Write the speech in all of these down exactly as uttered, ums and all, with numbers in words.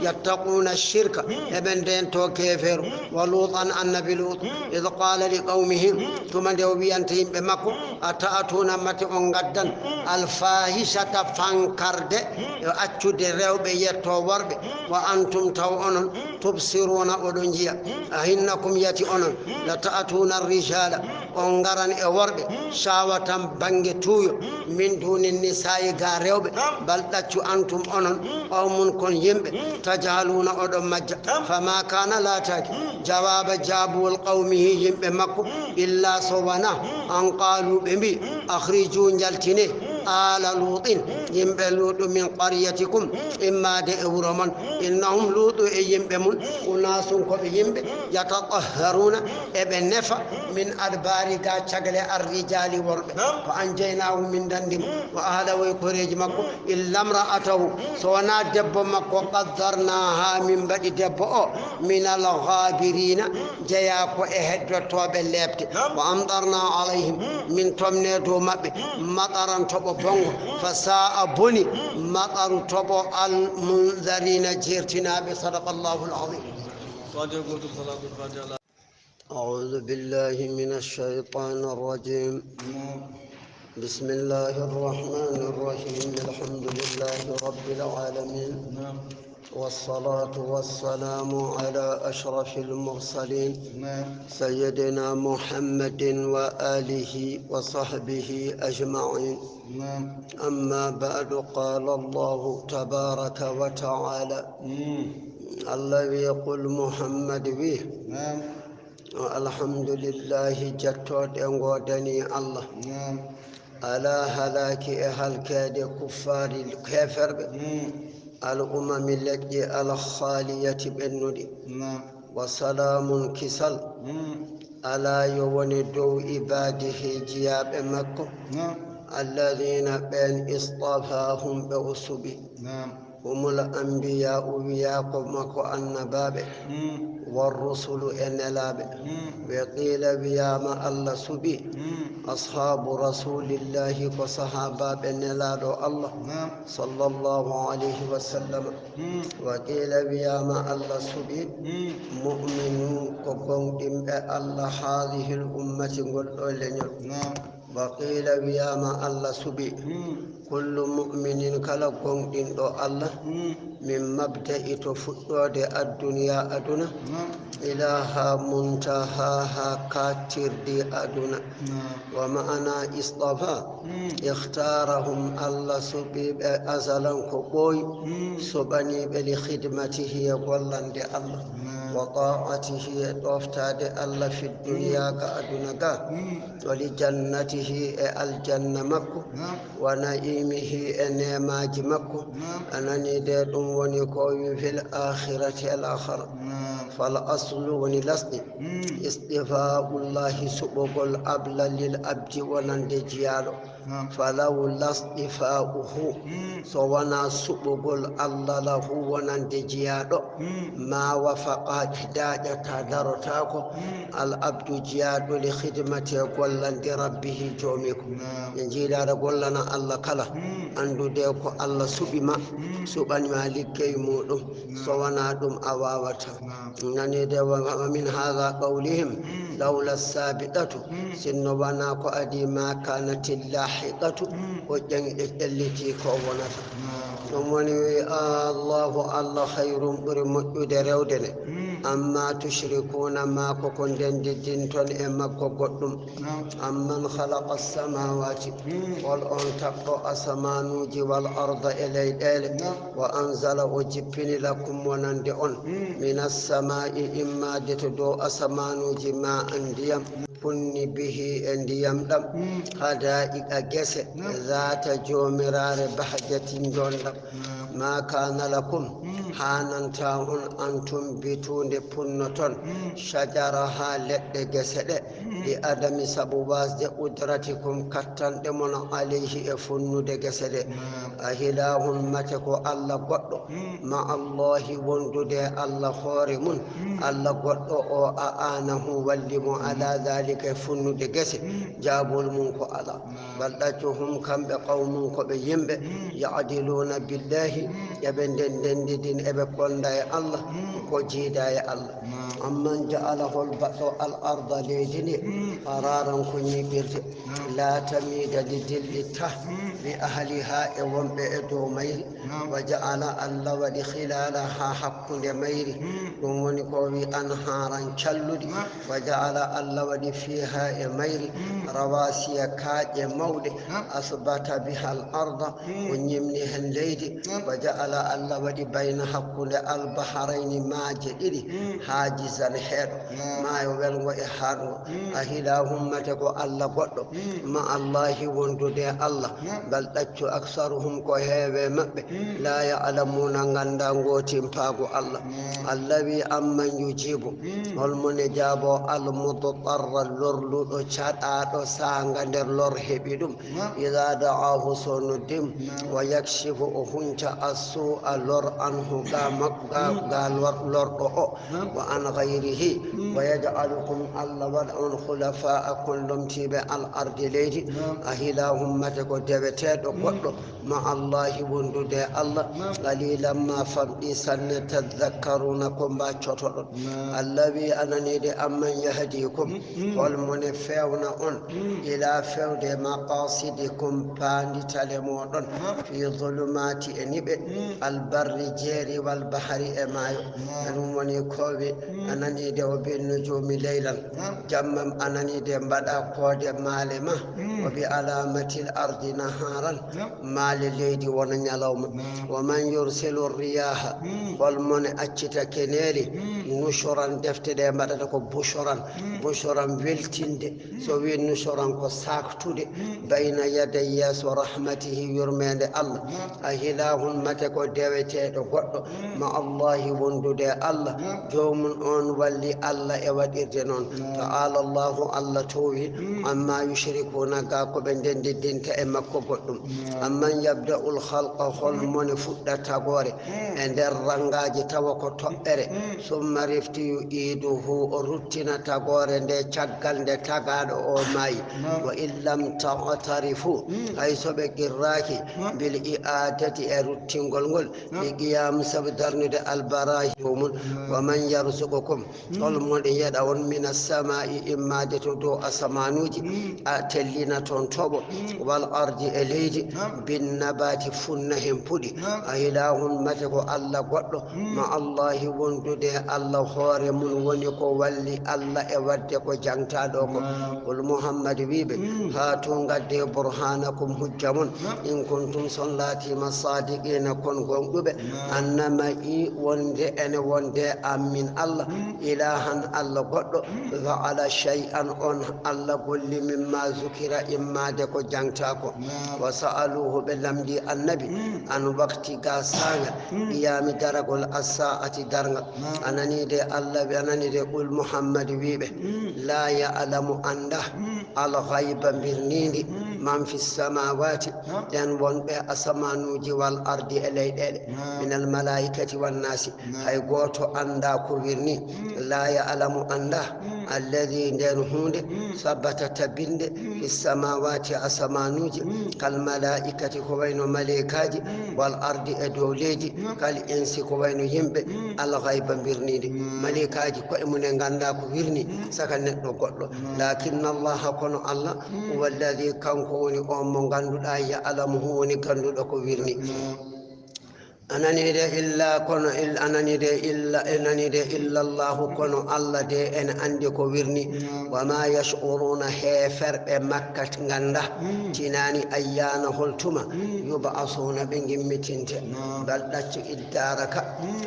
يتقون الشرك، eɓe ndento keeferu. ولوطا، annabi Luutu, إذ قال لقومه، tuma nde o wiyanta yimɓe makko, أتأتون، mate on ngaddan, الفاحشة، fankarde, e accude rewɓe yetto worɓe, وأنتم، taw onon, تبصرون، oɗon njiya, أئنكم، yati onon, لتأتون الرجال، on ngaran e worɓe, شهوة، bannge tuuyo, من دون النساء، ga rewɓe, بل، ɗaccu, أنتم، onon, قوم، kon yimɓe, تجهلون، oɗon majja. فما كان، laataaki, جواب، jaabuwol, قومه، yimɓe makko, إلا، so wonaa, أن قالوا، ɓe mbi, أخرجوا، njaltine, آل لوط، yimɓe Luutu, من قريتكم، immaade e wuro mon, إنهم، Luutu e yimɓe mum, أناس، ko ɓe yimɓe, يتطهرون، eɓe nefa, من الأدبار، ga cagle, الرجال، worɓe. فأنجيناه، min ndanndi mo, وأهله، e horeeji makko, إلا امرأته، so wonaa debbo makko, قدرناها، min mbaɗi debbo o, من الغابرين، jeyaa ko e heddotooɓe leepte. وأمطرنا عليهم، min tomni dow maɓɓe, مطرا، toɓo bonngo, فساء، boni, مطر، toɓo, المنذرين، jeertinaaɓe. صدق الله العظيم. أعوذ بالله من الشيطان الرجيم. بسم الله الرحمن الرحيم. الحمد لله رب العالمين. والصلاة والسلام على أشرف المرسلين. سيدنا محمد وآله وصحبه أجمعين. أما بعد، قال الله تبارك وتعالى، الذي، قل، محمد، wi, الحمد لله، jettooɗe ngoodanii Allah, على هلاك، e halkeede, كفار، keeferɓe, الأمم، leƴƴi, الخالية، ɓennuɗi. وسلام، kisal, على، yo wone dow, عباده، jiyaaɓe makko, الذين، ɓeen, اصطفاهم، ɓe o suɓi. هم الأنبياء، wiyaa ko makko annabaaɓe, والرسل، e nelaaɓe. وقيل، wiyaama Allah suɓi, أصحاب رسول الله، ko sahaabaaɓe nelaaɗo Allah, صلى الله عليه وسلم. وقيل، wiyaama Allah suɓi, مؤمنو، ko goongɗinɓe Allah, هذه الأمة، ngol ɗo leñol. وقيل، wiyaama Allah suɓi, كل مؤمن، kala goongɗinɗo Allah, من مبدأ، to fuɗɗoode, الدنيا، aduna, إلى منتهاها، kaattirdi aduna. ومعنى اصطفى، اختارهم، Allah suɓi ɓe azalan ko ɓooyi, suɓani ɓe لخدمته، e gollande Allah, وطاعته، e ɗooftaade Allah, في الدنيا، ka aduna ga, ولجنته، e aljanna makko, ونعيمه، e neemaaji makko. A nanii de, ɗum woni ko o wi في الآخرة، الآخرة. فالأصل، woni lasɗi, اصطفاء الله، suɓugol Allah للعبد، wonande jiyaaɗo. فلولا اصطفاؤه، so wonaa suɓugol Allah له، wonande jiyaaɗo, ما وفق، daaƴataa, darotaako, العبد، jiyaaɗo, لخدمة، gollande، ربه، joomiiko. En njiilaare gollana Allah kala, anndude ko Allah suɓi ma, suɓani ma liggey muuɗum, so wonaa ɗum a waawataa. Nanii de, ومن هذا قولهم لولا السابقة، sinno wonaa ko adii ما كانت اللاحقة، ko ƴeŋɗe ƴellitii ko wonata. Ɗum woni wi, Allahu, Allah, خير، ɓuri moƴƴude rewde nde. عما تشركون، maa ko ko ndendidinton e makko goɗɗum. أمن خلق السماوات، hol on tagɗo asamaanuuji, والأرض، e leyɗeele. وأنزل، o jippini, لكم، wonande on, من السماء، immaade to dow asamaanuuji, ماء، ndiyam, punni، به، e ndiyam ɗam, حدائق، gese, ذات، joomiraare, بهجة، njonɗam. ما كان لكم، haanantaa on, أن تنبتوا، nde punnoton, شجرها، leɗɗe gese ɗe, لعدم، sabu waasde, قدرتكم، kattanɗe mon, عليه، e funnude gese ɗe. أإله, mate ko Alla goɗɗo, مع الله, wondude e Alla hoore mun, Alla goɗɗo o, أعانه, walli mo, على ذلك, e funnude gese, jaabol mun ko alaa. بل, ɗaccu, هم, kamɓe, قوم, ko ɓe yimɓe, يعدلون بالله, eɓe nden-, ndendidin, eɓe ponda e Alla, ko jiida e Alla. أمن جعل, hol baɗɗo, الأرض, leydi ndi, قرارا, ko ñiiɓirde, لا تميد, ndi dillitaa, بأهلها, e wonɓe e dow mayri, وجعل, Alla waɗi, خلالها, hakkunde mayri, ɗum woni ko wi أنهارا, calluɗi, وجعل, Alla waɗi, فيها, e mayri, رواسي, kaaƴe mawɗe, أثبت بها الأرض, o ñimni hen leydi, وجعل, Alla waɗi, بين, hakkunde, البحرين, maaje ɗiɗi, حاجزا, heeɗo, maayo welngo e haaɗngo. أإله, mate ko Alla goɗɗo, مع الله, wondude e Alla, بل, ɗaccu, أكثرهم, ko heewe maɓɓe, لا يعلمون, nganndaa ngootimpaagu Alla. Alla wi, أمن يجيب, hol mo ne jaabo, المضطر, lorluɗo, caɗaaɗo, saanga nder lor heɓi ɗum, إذا دعاه, so noddi mo, ويكشف, o hunca, السوء, lor, عنه, ga mak-, ga, ga lor, lorɗo o, وعن غيره, ويجعلكم, Alla waɗa on, خلفاء, kon lomtiiɓe, الأرض, leydi. أإله, mate ko deweteeɗo goɗɗo, مع الله, wondude e Alla, قليلا, ma famɗi sanne, تذكرون, ko mbaccotoɗon. Alla wi, a nanii de, أمن يهديكم, hol mo ne fewna on, إلى, fewde, مقاصدكم, paanditale mooɗon, في ظلمات, e niɓe, البر, jeeri, والبحر, e maayo. Ɗum woni ko wi, a nanii de, وبالنجوم ليلا, jamma, a nanii de, mbaɗa koode maale ma, وبظلمات الأرض نهارا, maale leydi wona ñalawma. ومن يرسل الرياح, hol mo ne accita keneeli, نشرا, defte ɗe mbaɗata ko بشرا, بشرا, weltinde, so wi نشرا ko saaktude, بين يدي, yeeso, رحمته, yurmeende Alla. أإله, mate ko deweteeɗo goɗɗo, مع الله, wondude e Alla, joomum on walli Alla e waɗirde non. تعالى الله, Alla toowi, عما يشركون, ga ko ɓe ndendiddinta e makko goɗɗum. أمن يبدأ الخلق, hol mo ne fuɗɗa tagoore e nder rangaaji tawa ko toɓɓere, ثم, refti, يعيده, o ruttina tagoore nde caggal nde tagaaɗo o maayi. وإن لم تعترفوا, hay so ɓe qirraaki, بالإعادة, e ruttingol ngol, بقيام, sabu darnude, البراهين, mum. ومن يرزقكم, hol mo ne yeɗa on, من السماء, immaade to dow asamaanuuji, a tellina toon toɓo, والأرض, e leydi, بالنبات, funna heen puɗi. أإله, mate ko Alla goɗɗo, مع الله, wondude e Alla hoore mum, woni ko walli Alla e waɗde ko jangtaa ɗo ko. قل, Muhammad, wi ɓe, هاتوا, ngaddee, برهانكم, hujja mon, إن كنتم, so on laatiima, صادقين, ko on gonɗuɓe, أن معي, wonde ene wonde e am min Alla, إلها, Alla goɗɗo, فعل شيئا, on Alla golli, مما ذكر, immaade ko jangtaa ko. وسألوه, ɓe lamndii Annabi, عن وقت, ga saanga, قيام, daragol, الساعة, darnga. A nanii de, Alla wi, a nanii de, قل, Muhammad, wi ɓe, لا يعلم, anndaa, الغيب, mbirniindi, من في السماوات, ɓen wonɓe asamaanuuji, والأرض, e leyɗeele, من الملائكة والناس, hay gooto anndaa ko wirnii. لا يعلم, anndaa, الذي, nden huunde, ثبت, tabinde, في السماوات, asamaanuuji, كالملائكة, ko wayno maleykaaji, والأرض, e dow leydi, كالإنس, ko wayno yimɓe, الغيب, mbirniindi. Maleykaaji koye mum en nganndaa ko wirnii, saka neɗɗo goɗɗo. لكن الله, kono Alla, هو الذي, kanko woni on mo ngannduɗaa, يعلم, woni gannduɗo ko wirnii. A nanii de, إلا, kono il-, a nanii de, إلا, a nanii de, إلا الله, kono Alla de ene anndi ko wirnii. وما يشعرون, heeferɓe Makka nganndaa, tinaani, أيان, hol tuma, يبعثون, ɓe ngimmitinte. بل, ɗaccu, ادارك,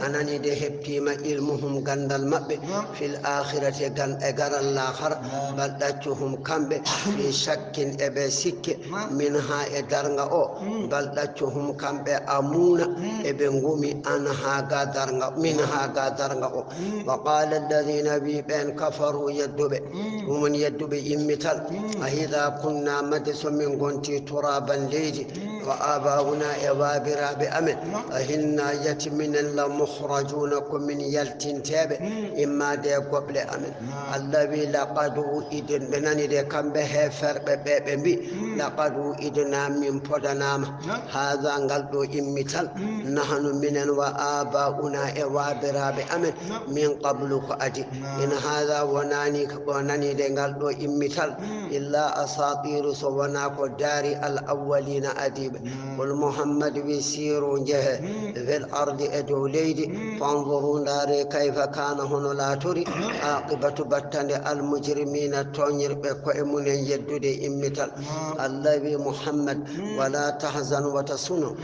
a nanii de, heɓtiima, علمهم, ganndal maɓɓe, في الآخرة, gan-, e garal laakara. بل, ɗaccu, هم, kamɓe, في شك, eɓe sikke, منها, e darnga o. بل, ɗaccu, هم, kamɓe, عمون, Eɓe ngumi an haa ga darnga, min haa ga darnga o. Wa qala alladhina, wi ɓen, kafaru, yedduɓe, ɗum woni yedduɓe immital. A idha kunna, made so min gonti turaban, leydi, wa abauna, e waabiraaɓe amen, a inna, yati minen, la mukhrajuna, ko min yaltinteeɓe, immaade e goɓle amen. Allah wi, laqad wu'idna, ɓe nani de, kamɓe heeferɓe ɓe, ɓe mbi, laqad wu'idna, min podanaama, haza, ngal ɗo immital, nahnu, minen, wa abauna, e waabiraaɓe amen, min qablu, ko adi. In haza, wonani, wonani de ngal ɗo immital, illa asatiru, so wona ko daari al awwalina, adiiɓe. Qul, Muhammad wi, siru, njehe, fil ardi, e dow leydi, fanzuru, ndaare, kayfa kana, hono laatori, aqibatu, battande, al mujrimina, tooñirɓe koye mumen yeddude immital. Allah wi, Muhammad, wala tahzan, wata suno,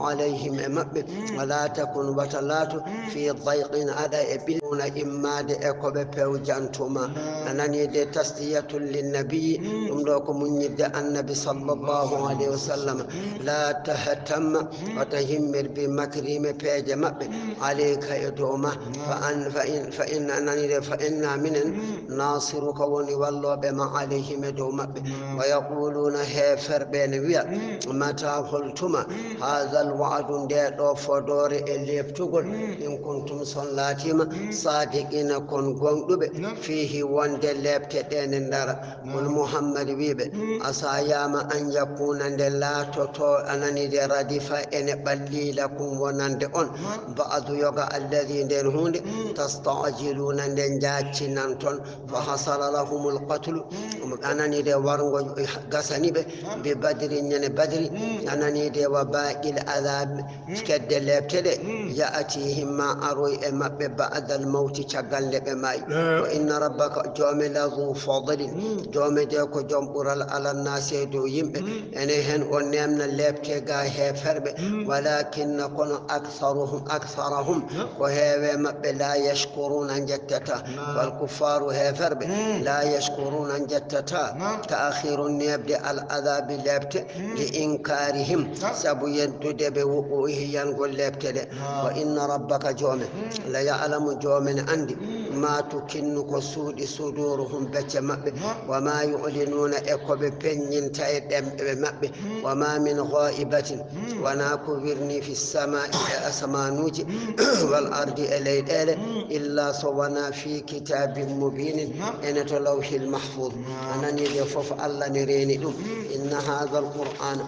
alayhim, e maɓɓe, wala takun, wata laatu, fi dayqin, aɗa e ɓiluna, immaade e ko ɓe pewjantuma. A nani de, tasliyatun linnabiyi, ɗum ɗo ko muññidde annabi sallallahu alayhi wa sallam. La tahtamma, wata himmir, bi makrihim, e peeje maɓɓe, alayka, e dow ma. Fa an, fa in, fa inna, a nani de, fa inna, minen, nasiruka, woni wallooɓe ma, alayhim, e dow maɓɓe. Wa yaquluna, heeferɓe ne wiya, mata, holtuma, hadha al wa'du, nde ɗo fodoore e leeptugol, in kuntum, so on laatima, sadiqina, kon gonɗuɓe, fihi, wonde leepte ɗe ne ndara. Qul, Muhammad, wi ɓe, asa, yaama, an yakuna, nde laatoto, a nani de, radifa, ene ɓalli, lakum, wonande on, ba'du, yoga, alladhi, nden huunde, tasta'jiluna, nde njaaccinanton. Fa hasala lahumul qatlu, a nani de, warngo gasani ɓe, bi badri, ñande badri, a nani de, wa baqil adab, kedde leepte ɗe, ya'tihim, ma aroy e maɓɓe, ba'dal mawti, caggal nde ɓe maayi. Wa inna rabbaka, joome, la zu fadlin, joome de ko joom ɓural, ala nnaasi, e dow yimɓe, ene hen o neemna leepte ga heeferɓe, walakinna, kono, aktharuhum, aktharahum, ko heewe maɓɓe, la yashkuruna, njettata. Wal kuffaru, heeferɓe, la yashkuruna, njettata. Ta'khiru, neeɓde, al adabi, leepte, li inkarihim, sabu yeddude ɓe, wuqu'ihi, yangol leepte ɗe. Wa inna rabbaka, joome, la ya'lamu, joome ne andi, ma tukinnu, ko suuɗi, suduruhum, becce maɓɓe, wa ma yu'linuna, e ko ɓe peññinta e ɗemɗe maɓɓe. Wa ma min ghaibatin, wona ko wirni, fi sama'i, e asamanuuji, wal ardi, e leyɗeele, illa, so wona, fi kitabin mubinin, ene to lawhil mahfuz. A nani de, fof Allah ne reeni ɗum. Inna hadha al qur'ana,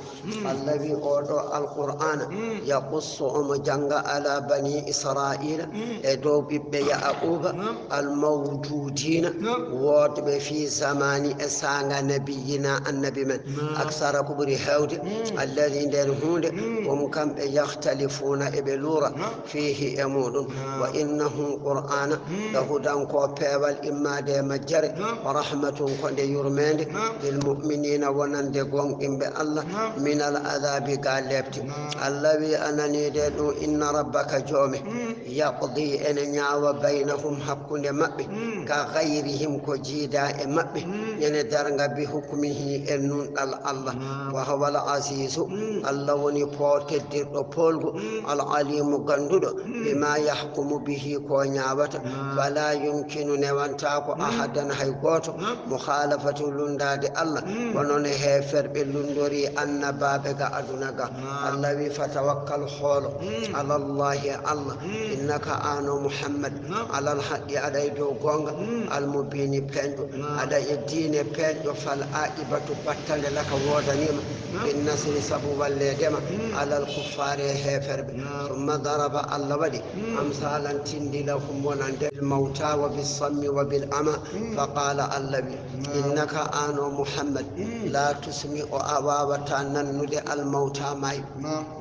Allah wi, oɗo Alqur'aana, yaqussu, omo jannga, ala bani Isra'iila, e dow ɓiɓɓe Ya'quuba, almawjuudiina, woodɓe fi zamani, e saanga nabiyina, annabi men, aksara, ko ɓuri heewde, alladhi, nden huunde, hum, kamɓe, yakhtalifuuna, eɓe luura, fiihi, e muuɗum. Wa innahu, Qur'aana, la hudan, ko peewal immaade e majjere, wa rahmatun, ko nde yurmeende, lil mu'miniina, wonande goonɗinɓe Allah, minal adaabi, ga leepte. Allah wi, a nanii de ɗum, inna rabbaka, joome, yaqdi, ene ñaawa, baynahum, hakkunde maɓɓe, ka gayrihim, ko jiidaa e maɓɓe, ene darnga, bi hukmihi, e nunɗal Allah. Wa huwal aziizu, Allah woni po-, teddirɗo poolgu, al aliimu, gannduɗo, bima yahkumu bihi, ko ñaawata. Fala yumkinu, newantaako, ahadan, hay gooto, mukhalafatu, lunndaade Allah, ko noon e heeferɓe lunndori annabaaɓe ga aduna ga. Allah wi, fatawakkal, hoolo, alallahi, e Allah, innaka, aan o Muhammad, alal haqqi, aɗa e dow goonga, almubiini, peeñɗo, aɗa e diine peeñɗo, fal aqibatu, battande, laka, woodaniima, bin nasri, sabu walleede ma, alal kuffaari, e heeferɓe. Summa daraba, Allah waɗi, amsalan, tindi, lahum, wonande, bil mawta, wa bis sammi, wa bil ama, fa qaala, Allah wi, innaka, aan o Muhammad, la tusmi'u, a waawataa nannude, al mawta, maayɓe.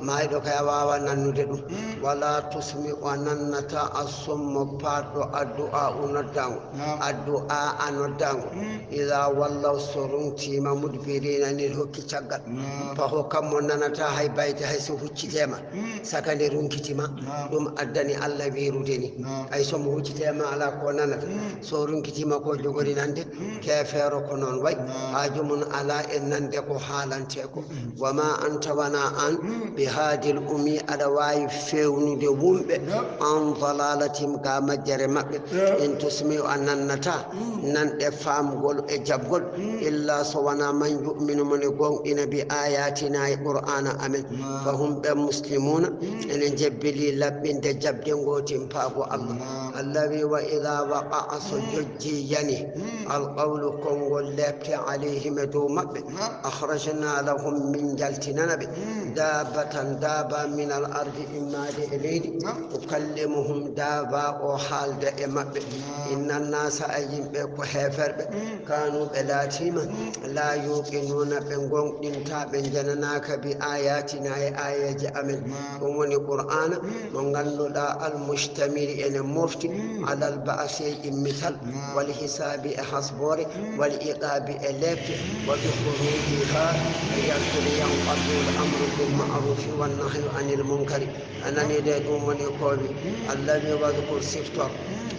Maayɗo kay a waawaa nannude ɗum. Wala tusmi'u, a nannataa, as summa, paatɗo, addu'a, u noddaango. Addu'a, a noddaango. Iza wallaw, so runtiima, mudbirina, ne hokki caggal. Paho kam mo nanataa hay bayte, hay so hucciteema. Saka nde runkitima, ɗum addani Allah wiirude ni. Ay so mo hucciteema alaa ko nanata. So runkitima ko jogori nande, keefeero ko noon way. Haaju mum alaa e nande ko haalantee ko. Wa ma anta, wonaa aan, bi haadil ummi, aɗa waawi fewnude wumɓe, an dalalatim, ka majjere maɓɓe. In tusmi'u, a nannata nanɗe faamgol e jaɓgol, illa so wonaa man yu'minu, mo ne gooŋɗina, bi ayatina, e qur'aana amen. Fa hum, ɓe muslimuna, ene njebbili laɓɓinde jaɓde ngoo timpaago Allah. Allah wi, wa ida waqa'a, so jojji yani, alqawlu, konngol leepte, alayhim, e dow maɓɓe, akhrajna lahum, min njaltinana ɓe, daabatan, daaba, min al ardi, immaade e leydi, tukallimuhum, daaba o haalda e maɓɓe. Inna nnasa, a yimɓe ko heeferɓe, kanu, ɓe laatiima, la yuqinuna, ɓe gooŋɗintaa, ɓe njananaaka, bi ayatina, e aayeeje amen. Ɗum woni qur'aana mo ngannduɗaa, al mustamili, ene mofti, alal ba'si, e immital, wal hisaabi, e hasboore, wal iqaabi, e leepte, wa bi khurujiha, e yaltude, yanqadu, al amru bil ma'rufi wan nahyu anil munkari. A nanii de, ɗum woni ko wi Allah wi, wadkur, siftor,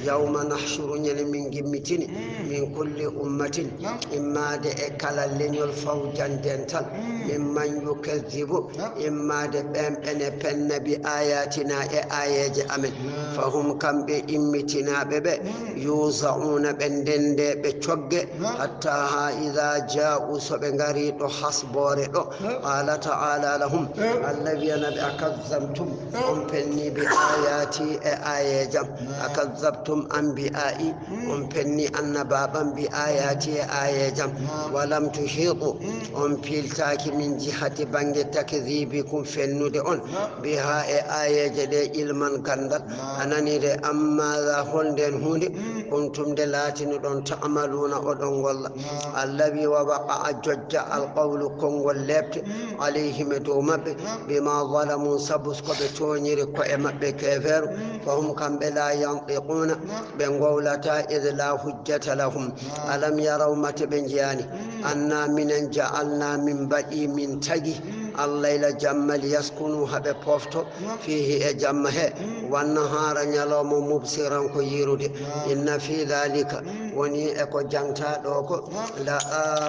yawma nahshuru, ñande min ngimmitini, min kulli ummatin, immaade e kala leñol, fawjan, dental, mimman yukazzibu, immaade ɓeen ɓene penna, bi ayatina, e aayeeje amen. Fa hum, kamɓe immitinaaɓe ɓe, yuzauna, ɓe ndende, ɓe cogge, hatta, haa, ida jaa'u, so ɓe ngari ɗo hasboore ɗo, qala ta'ala lahum, Allah wiyana ɓe, akazzabtum, on penni, bi ayati, e aayeejam, akazzabtum anbiya'i, on penni annabaaɓam, bi ayati, e aayeejam, walam tuhitu, on piiltaaki, min jihati, bannge, takdibikum, fennude on, biha, e aayeeje ɗe, ilman, ganndal. A nanii de, amma za, hol ndeen huunde, kuntum, nde laatinuɗon, ta'maluna, oɗon ngolla. Allah wi, wa waqa'a, jojja, alqawlu, konngol leepte, alayhim, e dow maɓɓe, bima zalamu, sabu ko ɓe tooñiri ko'e maɓɓe keefeeru, fa hum, kamɓe, la yantiquna, ɓe ngowlata, id la hujjata lahum. Alam yaraw, mate ɓe njiyaani, anna, minen, ja'alna, min mbaɗi, min tagi, allayla, jamma, liyaskunu, haa ɓe pofto, fiihi, e jamma he, wannahaara, ñalawma, mubsiran, ko yiirude. Inna fi dhalika, woni e ko jangta ɗo ko, la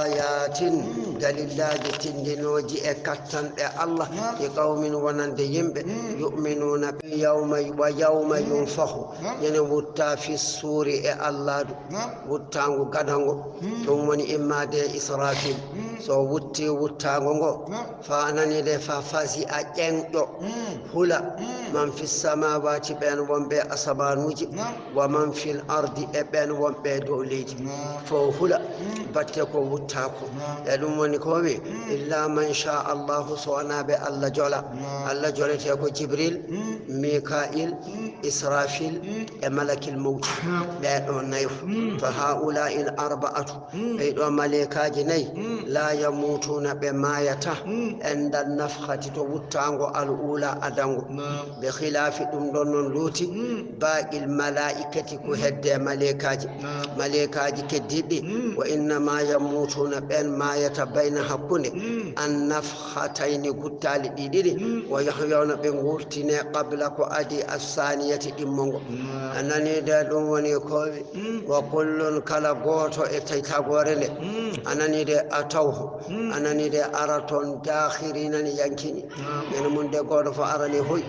ayatin, dalillaaji tindinooji e kattanɗe Allah, li qawmin, wonande yimɓe, yu'minuna, yawma, wa yawma yunfahu, ñande wutta, fi suuri, e alladu, wuttaangu gadango, ɗum woni immaade e Israfil. So wutti wuttaango ngo, fa, a nanii de, fa fazi'a, ƴeŋƴo, hula, man fi samawati, ɓeen wonɓe asamaanuuji, wa man fil ardi, e ɓeen wonɓe dow leydi. Fof hula, batte ko wuttaako. E ɗum woni ko wi, illa man sha Allahu, so wonaa ɓe Allah jola. Allah jolete ko Jibril, Mika'il, Israfil, e malakil mawti. Ɓee ɗo nayo. Fa haula'il arba'atu, ɓee ɗo maleekaaji nayi, la yamutuna, ɓe maayata, inda nafkhati, to wuttaango, al ula, adango. Bi khilafi, ɗum ɗon noon luuti, baqil malaikati, ko hedde maleekaaji. Maleekaaji keddiiɗi, wa innama yamutuna, ɓeen maayata, bayna, hakkunde, an nafkhatayni, guttaali ɗi ɗiɗi, wa yahyawna, ɓe ngurtine, qabla, ko adii, assaniyati, ɗimmongo. A nanii de, ɗum woni ko wi, wa kullun, kala gooto e tawi tagoore nde. A nanii de, atawhu. A nanii de, ara toon, daakhirina, ne yankini. Ene mum de, gooto fof arani hoy.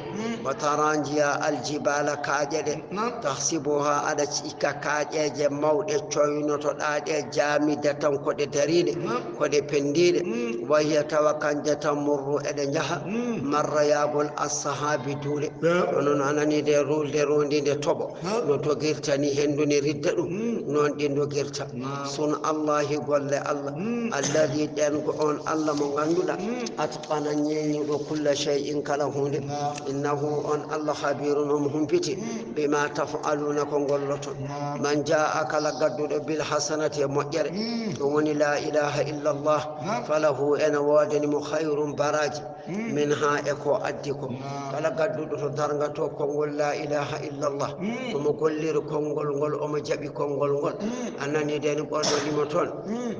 Wa tara, njiya, aljibala, kaaƴe ɗe. Tahsibuha, aɗa cikka kaaƴeeje mawɗe coynotoɗaa ɗe, jamidatan, ko ɗe dariiɗe, ko ɗe penndiiɗe. Wa hiya, tawa kanje, tamurru, eɗe njaha, marra, yahgol, assahabi, duule. Onon a nanii de, ruulde roondiinde toɓo. No dogirta ni henndu ne ridda ɗum, noon ɗi dogirta. Sun Allahi, golle Allah. Alladi, ɗen ko on Allah mo ngannduɗaa, atqana, ñeeñuɗo, kulla shay'in, kala huunde. Innahu, on Allah, khabirun, omo humpiti, bima taf'aluna, ko ngolloton. Man jaa, kala gadduɗo, bil hasanati, e moƴƴere, ɗum woni la ilaha illa Allah, falahu, ene woodani mo, khayrun, baraaji, minha, e ko addi ko. Kala gadduɗo to darnga to konngol la ilaha illallah, omo golliri konngol ngol, omo jaɓi konngol ngol. A nanii de, ni ɓorɗo limo toon,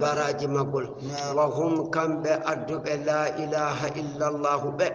baraaji maggol. Wa hum, kamɓe adduɓe la ilaha illallahu ɓe,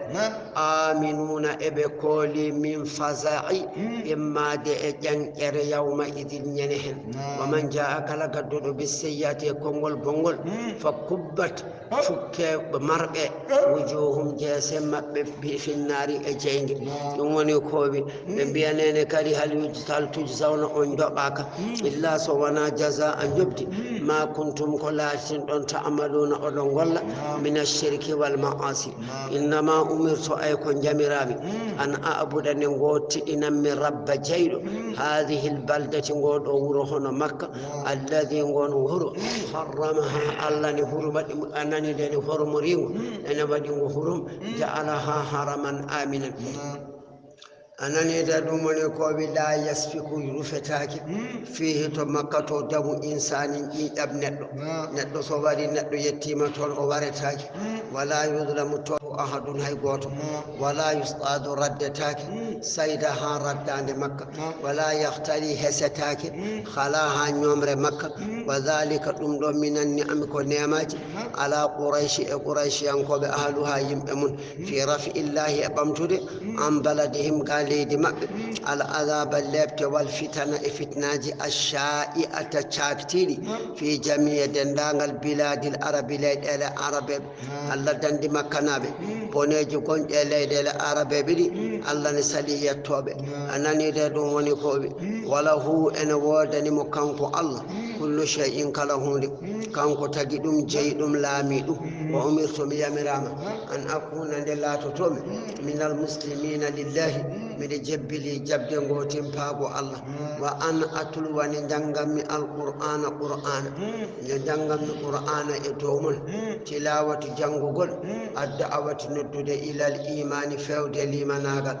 aminuna, eɓe Oli min faza'i, immaade e ƴanƴere yawma idin ñande heen. Wa man jaa'a, kala gadduɗo, bi seyyi'ati, e konngol bonngol, fa kubbat, fukke marɓe, wujuhum, jeese maɓɓe, bi finnaari, e jeynge. Ɗum woni ko wi, ɓe mbiya, nene kadi, hal yuj-, hal tujzawna, on joɓaaka, illa so wona jazaa a njoɓdi, ma kuntum, ko laatinɗon, ta'maluna, oɗon ngolla, min ashirki wal ma'asi. Innama umirtu, ay ko njamiraami, an a'buda, nde ngootiɗinammi, rabba, jeyɗo, haadihil baldati, ngoo ɗoo wuro, hono Makka, alladi, ngoon wuro, harramaha, Allah ne hurma ɗum. A nani de, ne hormoriingo, ene waɗi ngo hurum, ja'alaha haraman aminan. A nani de, ɗum woni ko wi, la yasfiku, rufetaake, fiihi, to Makka to, damu insaanin, ƴiiƴam neɗɗo. Neɗɗo so wari, neɗɗo yettiima toon, o waretaake. Wala yuzlamu, to ahadun, hay gooto. Wala yus'adu, raddetaake, saydaha, raddaande Makka. Wala yahtali, hesetaake, khalaha, ñoomre Makka. Wa dhalika, ɗum ɗo, minan ni'ami, ko neemaaji, ala Qurayshi, e Qurayshiyankooɓe, ahluha, yimɓe mum, fi raf'illahi, e ɓamtude, an baladihim, ga leydi maɓɓe, al adaba, lepte, wal fitana, e fitnaaji, ash-sha'i'ata, caaktiiɗi, fi jami'i, denndaangal, biladil arabi, leyɗeele arabeeɓe. Allah danndi Makkanaaɓe, boneeji gonɗi e leyɗeele arabeeɓe ɗi, Allah ne sali yettooɓe. A nani de, ɗum woni ko wi, walahu, ene woodani mo kanko Allah, kullu shay'in, kala huunde. Kanko tagi ɗum, jeyi ɗum, laami ɗum. Wa umirtu, mi yamiraama, an akuna, nde laatotomi, minal muslimina lillahi, miɗo jebbili jaɓde ngoo timpaago Allah. Wa an atluwa, nde njannganmi, alqur'ana, qur'ana, nde njannganmi qur'ana e dow mon, tilawatu, janngugol, adda'awati, noddude, ilal imani, feewde limanaagal.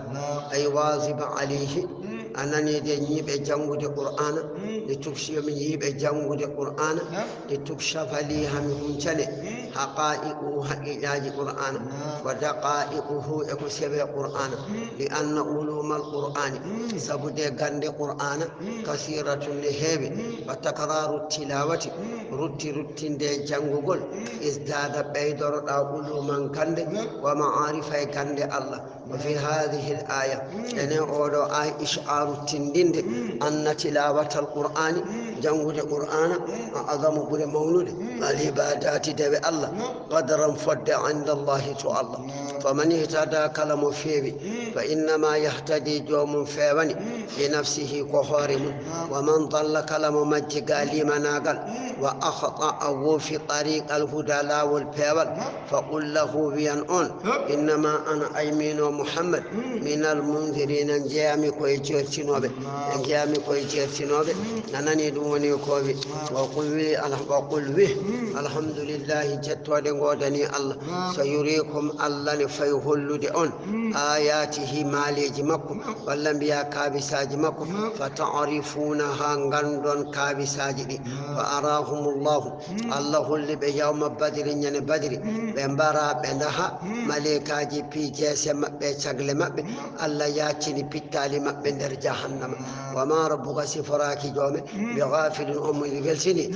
Ay waziba alayhi, a nani de, ñiiɓe janngude qur'ana, li tukshiya, mi ñiiɓe janngude qur'ana, li tukshafa li, hami huncane, haqa'iquhu, haqiqaaji qur'ana, wa daqa'iquhu, e ko sewe qur'ana, li anna ulumal qur'ani, sabu de gannde qur'ana, kasiratun, ne heewi, wa takraru tilawati, rutti ruttinde janngugol, izdada, ɓeydoroɗa, uluman, gannde, wa ma'arifa, e gannde Allah. Wa fi hadhihi al-aya, ene oɗo ay, ish'aru, tindinde, anna tilawatal qur'ani, janngude qur'ana, a'zamu, ɓure mawnude, al ibadati, dewe Allah, qadran, fodde, inda Allahi, to Allah. Faman ihtada, kala mo feewi, fa innama yahtadi, joomum feewani, li nafsihi, ko hoore mum. Wa man dalla, kala mo majji ga limanaagal, wa akhta'a, woofi, tariqal huda, laawol peewal, fa qul lahu, wiyan on, innama ana, ay miin o Muhammad, minal munzirina, njeyami ko e jeertinooɓe. Njeyami ko e jeertinooɓe. A nani, ɗum woni ko wi, wa qul wi, al-, wa qul wi, alhamdulillahi, jettooɗe ngoodani Allah. Sa yurikum, Allah ne fay hollude on, ayatihi, maaleeji makko, walla mbiya kaabisaaji makko, fa ta'rifunaha, nganndon kaabisaaji ɗi. Fa arahumullahu, Allah holli ɓe yawma badri, ñande Badri, ɓe mbara, ɓe ndaha, maleykaaji piijeese maɓɓe, cagle maɓɓe, Allah yaccini pittaali maɓɓe nder jahannama. Wa ma rabbuka, siforaaki joome, bi ghafilin, omo weltini,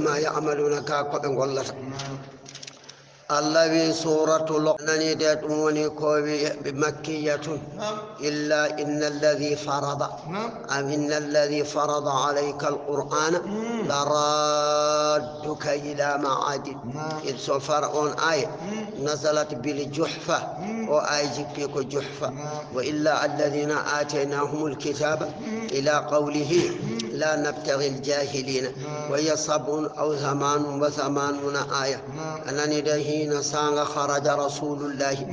ma ya'maluna, ka ko ɓe ngollata. Allah wi, suratu Luq-, nani de, ɗum woni ko wi, bi makkiyatun. Illa inna alladhi farada, am inna alladhi farada alayka alqur'ana la radduka ila ma'adin. Id so far on ay, nazalat bil juhfa, o ay jippi ko Juhfa. Wa illa alladhina ataynahumul kitaba ila qawlihi la nabtaghil jahilina. Wa hiya sab'un aw thamanun wa thamanuna aya. A nani de, hina, saanga, kharaja rasulullahi,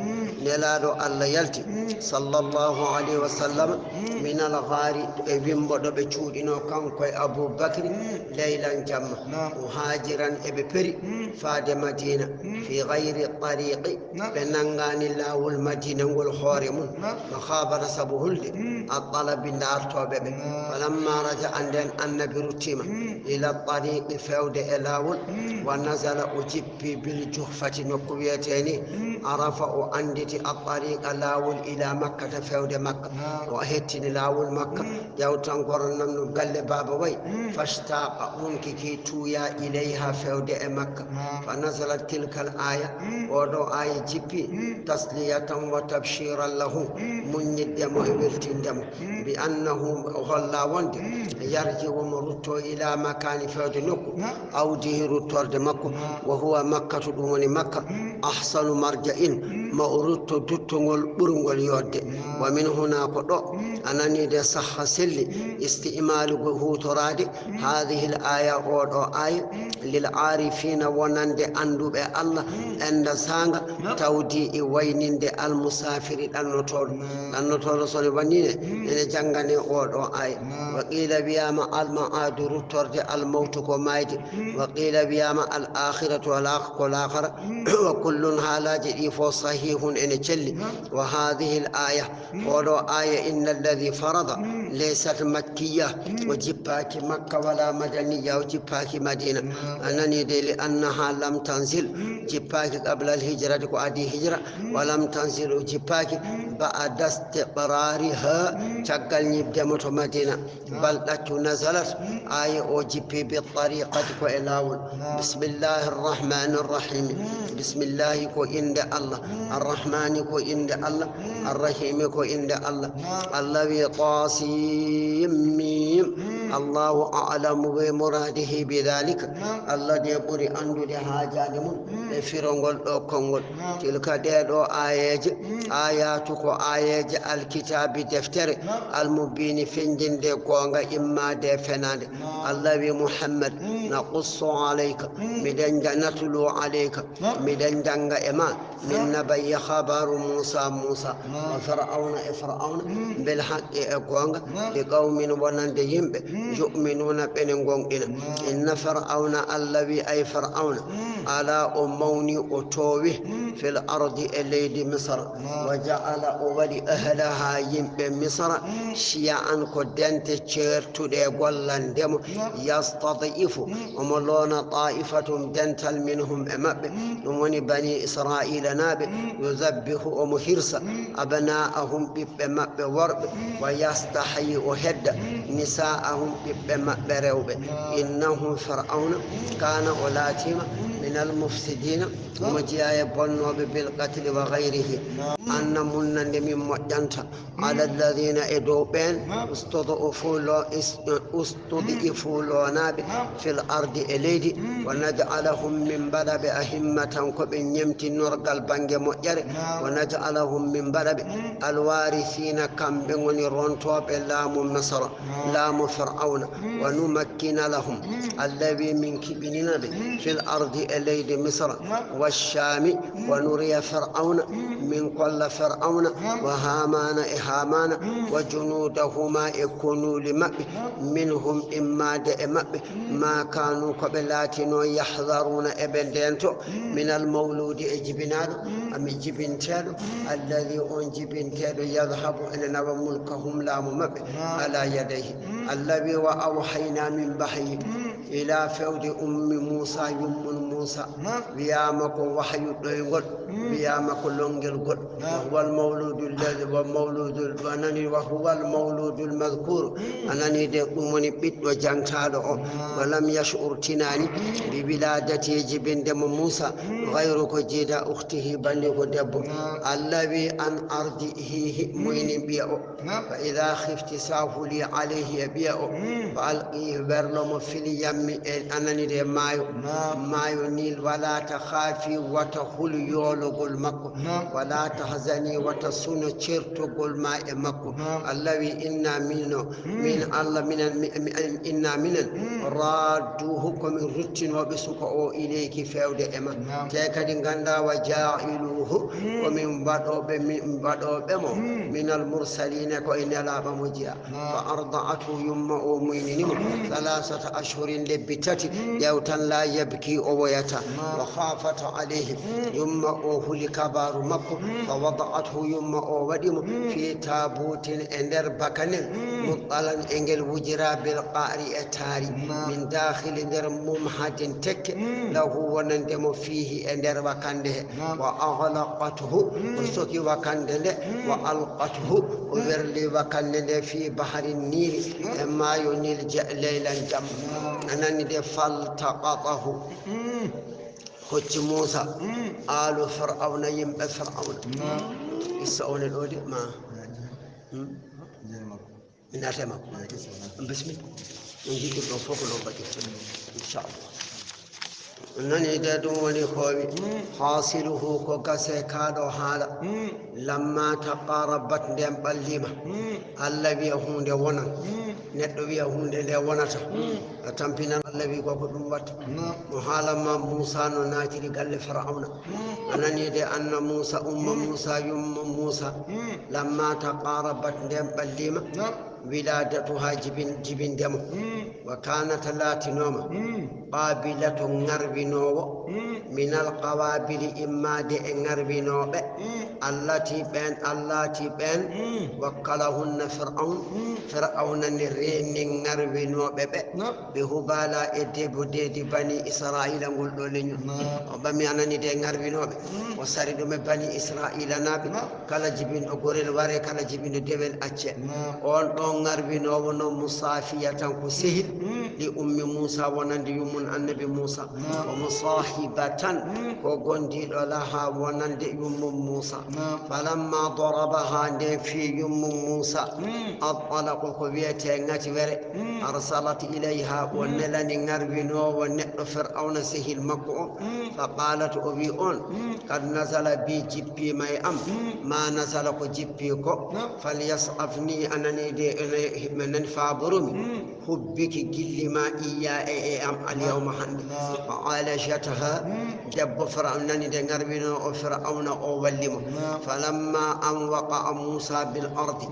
nelaaɗo Allah yalti, sallallahu alayhi wa sallam, min al ghari, e wimbo ɗo ɓe cuuɗino kanko e Abu Bakri, laylan, jamma, muhajiran, eɓe peri faade Madina, fi ghayri tariqi, ɓe nangani laawol Madina ngol hoore mum, makhabata, sabu hulde, الطلب, ndaartooɓe ɓe. فلما رجع, nden Annabi ruttiima, إلى الطريق, feewde e laawol, ونزل, o jippi, بالجحفة, nokku wiyetee ni, عرف, o annditi, الطريق, laawol, إلى مكة, feewde Makka. O hettini laawol Makka, yawtangol nanno galle Baaba Way. فاشتاق, on kiki tuuya, إليها, feewde e Makka. فنزلت تلك الآية, oo ɗoo aaya jippi, تسلية وتبشيرا له, muññinde mo e weltinde mo, بأنه, o holla wonde, يرجع, mo rutto, إلى مكان, feewde nokku, عوده, ruttorde makko, وهو مكة, ɗum woni Makka, أحسن مرجع, ma o rutto duttongol ɓurngol yooɗde. ومن هنا, ko ɗo, a nanii de, صح, selli, استعمال, huutoraade, هذه الآية, oo ɗoo aaya, للعارفين, wonande annduɓe Allah, عند, saanga, توديع, wayninde, المسافر, ɗannotooɗo. Ɗannotooɗo so ne wannine, ene janngane oo ɗoo aaya. وقيل, wiyaama, المعاد, ruttorde, الموت, ko maayde. وقيل, wiyaama, الآخرة, ko laak-, ko laakara. وكل, haalaaji ɗi fof, صحيح, ene celli. وهذه الآية, oo ɗoo aaya, إن الذي فرض, ليست مكية, o jippaaki Makka, ولا مدنية, o jippaaki Madiina. A nanii de, لأنها لم تنزل, jippaaki, قبل الهجرة, ko adii hijra, ولم تنزل, o jippaaki, بعد استقرارها, caggal ñiɓde mo to Madiina. بل, ɗaccu, نزلت, aaya o jippi, بالطريقة, ko e laawol. بسم الله الرحمن الرحيم. Bismillaahi, ko innde Allah. Arrahmaani, ko innde Allah. Arrahiimi, ko innde Allah. Allah wi, طسم. الله أعلم بمراده بذلك. Allah de ɓuri anndude haajaade mum e firongol ɗoo konngol. Tilka, ɗee ɗoo aayeeje, aayaatu, ko aayeeje, alkitaabi, deftere, almubiini, feñjinde goonga, imma de fenaande. Allah wi, Muhammad, نقص عليك, miɗen ja-, نتلو عليك, miɗen jannga e ma, من نبأ, habaaru Muusa, Muusa, وفرعون, e Fir'awna, بالحق, e goonga, لقوم, wonande yimɓe, يؤمنون, ɓe ne gooŋɗina. إن فرعون, Allah wi, ay Fir'awna, علا, o mawni, o toowi, في الأرض, e leydi Misra, وجعل, o waɗi, أهلها, yimɓe Misra, شيعا, ko dente ceertuɗe gollande mo, يستضعف, omo loona, طائفة, dental, منهم, e maɓɓe, ɗum woni Banii Israa'iilanaaɓe, يذبح, omo hirsa, أبناءهم, ɓiɓɓe maɓɓe worɓe, ويستحيي, o hedda, نساءهم, ɓiɓɓe maɓɓe rewɓe. إنه, Fir'awna, كان, o laatiima, من المفسدين, omo jeyaa e bonnooɓe, بالقتل وغيره. Anna, mun na nde min moƴƴanta, على الذين, e dow ɓeen, استضعفوا, lo-, is-, استضعفوا, loonaaɓe, في الأرض, e leydi, ونجعلهم, min mbaɗa ɓe, أئمة, ko ɓe ñemtinorgal bannge moƴƴere, ونجعلهم, min mbaɗa ɓe, الوارثين, kamɓe ngoni rontooɓe laamu Misra, laamu Fir'awna, ونمكن لهم, Allah wi, min kiɓinina ɓe, في الأرض, e leydi Misra, والشام, ونري فرعون, min kolla Fir'awna, وهامان, e Haamaana, وجنودهما, e konuuli maɓɓe, منهم, immaade e maɓɓe, ما كانوا, ko ɓe laatinoo, يحذرون, eɓe ndeento, من المولود, e jibinaaɗo, ami jibinteeɗo, الذي, on jibinteeɗo, يذهب, ene nawa, ملكهم, laamu maɓɓe, على يديه. Allah wi, وأوحينا, min wahayi, إلى, fewde, أم موسى, yummum Muusa. Wiyaama ko wahyu ɗoyngol, wiyaama ko lonngel gol. وهو المولود الذي، ومولود، a nani, وهو المولود المذكور. A nani de, ɗum woni ɓiɗɗo jangtaaɗo o. ولم يشعر, tinaani, بولادته, jibinde mo Muusa, غير, ko jiida, أخته, banndiko debbo. Allah wi, أن أرضعيه, muyni ɓiya o. فإذا خفت, so a hulii, عليه, e ɓiya o, فألقيه, werlo mo, في اليم, e, a nani de, maayo, maayo Niil, ولا تخافي, wata hul yoolagol makko, ولا تحزني, wata suno ceertugol ma e makko. Allah wi, إنا, min no, min Allah, minen, mi, mi, إنا, minen, رادوه, ko min ruttinooɓe suka o, إليك, fewde e ma. Te kadi nganndaa, وجاعلوه, ko min waɗooɓe, min waɗooɓe mo, من المرسلين, ko e nelaaɓe mo jeyaa. فأرضعته, yumma o muynini mo, ثلاثة أشهر, lebbi tati, ƴeew tan, لا يبكي, o woya. وخافت عليه. Yumma o huli kabaaru makko. فوضعته, yumma o waɗi mo. في تابوت, e nder bakanel. مطلا, e ngel wujira بالقعر, e taari. من داخل, nder ممهد, tekke. له, wonande mo. فيه, e nder wakande he. وأغلقته, o soki wakande nde. وألقته, o werli wakande nde. في بحر النيل, e maayo Nil, ليلا, jamma. A nani de, فالتقطه. Hocci Muusa, aalu Fir'awna, yimɓe Fir'awna. Issa one ɗo de, ma. Mi naata e makko. Bismillah. On jiɗi ɗo fof ko ɗo mbaɗirta. Inchallah. Nani de ɗum woni ko wi. Hasiluhu ko gase ka ɗo haala. Lamma taqarabat, nden ɓallima. Allah wiya huunde wonan. Neɗɗo wiya huunde nde wonata. A tampinan Allah wi ko ko ɗum watta. Mo haalan ma Muusa no naatiri galle Fir'awna. A nani de anna Muusa, umma Muusa, yumma Muusa. Lamma taqarabat, nden ɓallima. Wiladatuha, jibin-, jibinde mo. Wa kanat, laatinoma. Qabilatu, ŋarwinoowo. Minal qawabili, immaade e ŋarwinooɓe. Allati, ɓeen, allati, ɓeen. Wakkalahunna Fir'awn. Fir'awna ne reeni ŋarwinooɓe ɓe. Ɓe hubala e debo deedi bani Israila ngol ɗo leñol. O ɓami, a nani de, ŋarwinooɓe. O sari ɗum e bani Israila naaɓe. Kala jibinɗo gorel ware, kala jibinɗo dewel acce. On ɗon ŋarwinoowo no musafiyatan ko sehil. Li ummi Muusa, wonande yummun annabi Muusa. Wa musahibatan, ko gondiiɗo laha wonande yummun Muusa. Falamma darabaha, nde fii yummun Muusa. Attalaqu, ko wiyete ŋatiwere. Arsalat ilayha, o nelani ŋarwinoowo neɗɗo Fir'awna sehil makko o. Fa qalat, o wi on, kad nazala bi, jippiima e am. Ma nazala, ko jippi ko. Falyas'afni, a nani de, ene, mi nani, faaborumi. Hubbiki, gilli ma, iya e, e am, al yawma, hannde. Fa alajatha, debbo Fir'awn nani de ŋarwinoo o Fir'awna o walli mo. Falamma an waqa'a Muusa bil ardi,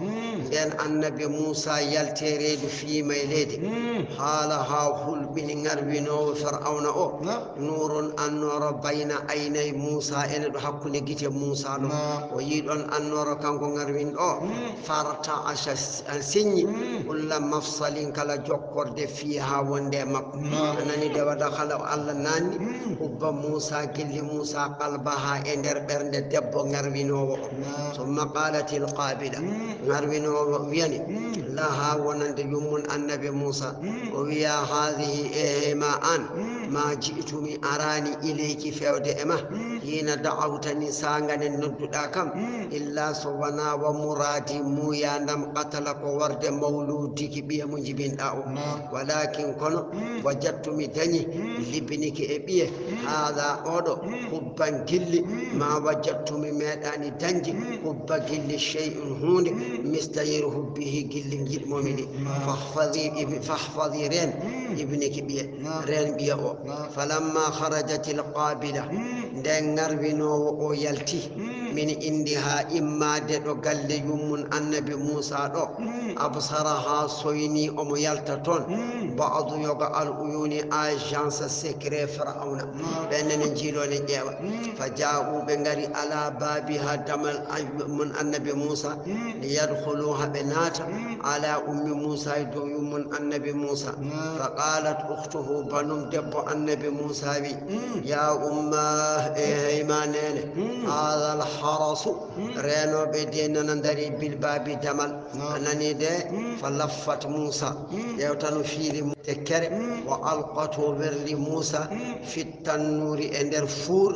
nden annabi Muusa yalti e reedu, fiima e leydi. Haala haa hulɓini ŋarwinoowo Fir'awna o. Nuurun, annooro, bayna aynay Muusa, ene ɗo hakkunde gite Muusa ɗo. O yii ɗon annooro kanko ŋarwinɗo o. Farta'asha, s-, siññi. Kulla mafsalin, kala jokkorde, fiiha, wonde e makko. A nani de, wa dakhala, Allah naanni. Hubba Muusa, gilli Muusa, qalbaha, e nder ɓernde debbo ŋarwinoowo o. Summa qalatil qabila. Ŋarwinoowo wiyani. Laha, wonande yummun annabi Muusa. O wiya, haadihi, ehe ma an. Ma ji'tumi, araani, ilayki, fewde e ma. Hiina da'awtani, saanga nden nodduɗa kam. Illa so wona wa muraadi, muuyandam, qatala, ko warde mawludiki, ɓiye mo jibinɗa o. Walakin, kono, wajadtumi, dañi, libniki, e ɓiye, haada, oɗo, hubban, gilli, ma wajadtumi, meeɗani dañde, hubba, gilli, shay'un, huunde, mistayir hubbihi, gilli, giɗmomi ndi. Fahfadi, ibi-, fahfadi, reen, ibniki, ɓiye, reen, ɓiye o. Falamma kharajatil qabila, nden ŋarwinoowo o yalti, min indiha, immaade ɗo galle yummun annabi Muusa ɗo, absaraha, soyni, omo yalta toon, ba'du, yoga, al uyuni, agence secret Fir'awna. Ɓen nene njiiloo ne ƴeewa. Fa jaa'u, ɓe ngari, ala baabiha, damal an-, mun annabi Muusa, liyadkhulu, haa ɓe naata, ala ummi Muusa, e dow yummun annabi Muusa. Fa qalat ukhtuhu, banum debbo annabi Muusa wi, ya umma, e hey ma neene, hadha al-harasu, reenooɓe de nana ndari, bil baabi, damal. A nani de, fa laffat Muusa, ƴeewta no fiiri mo tekkere, wa alqat, o werli Muusa, fit tannuuri, e nder fuur,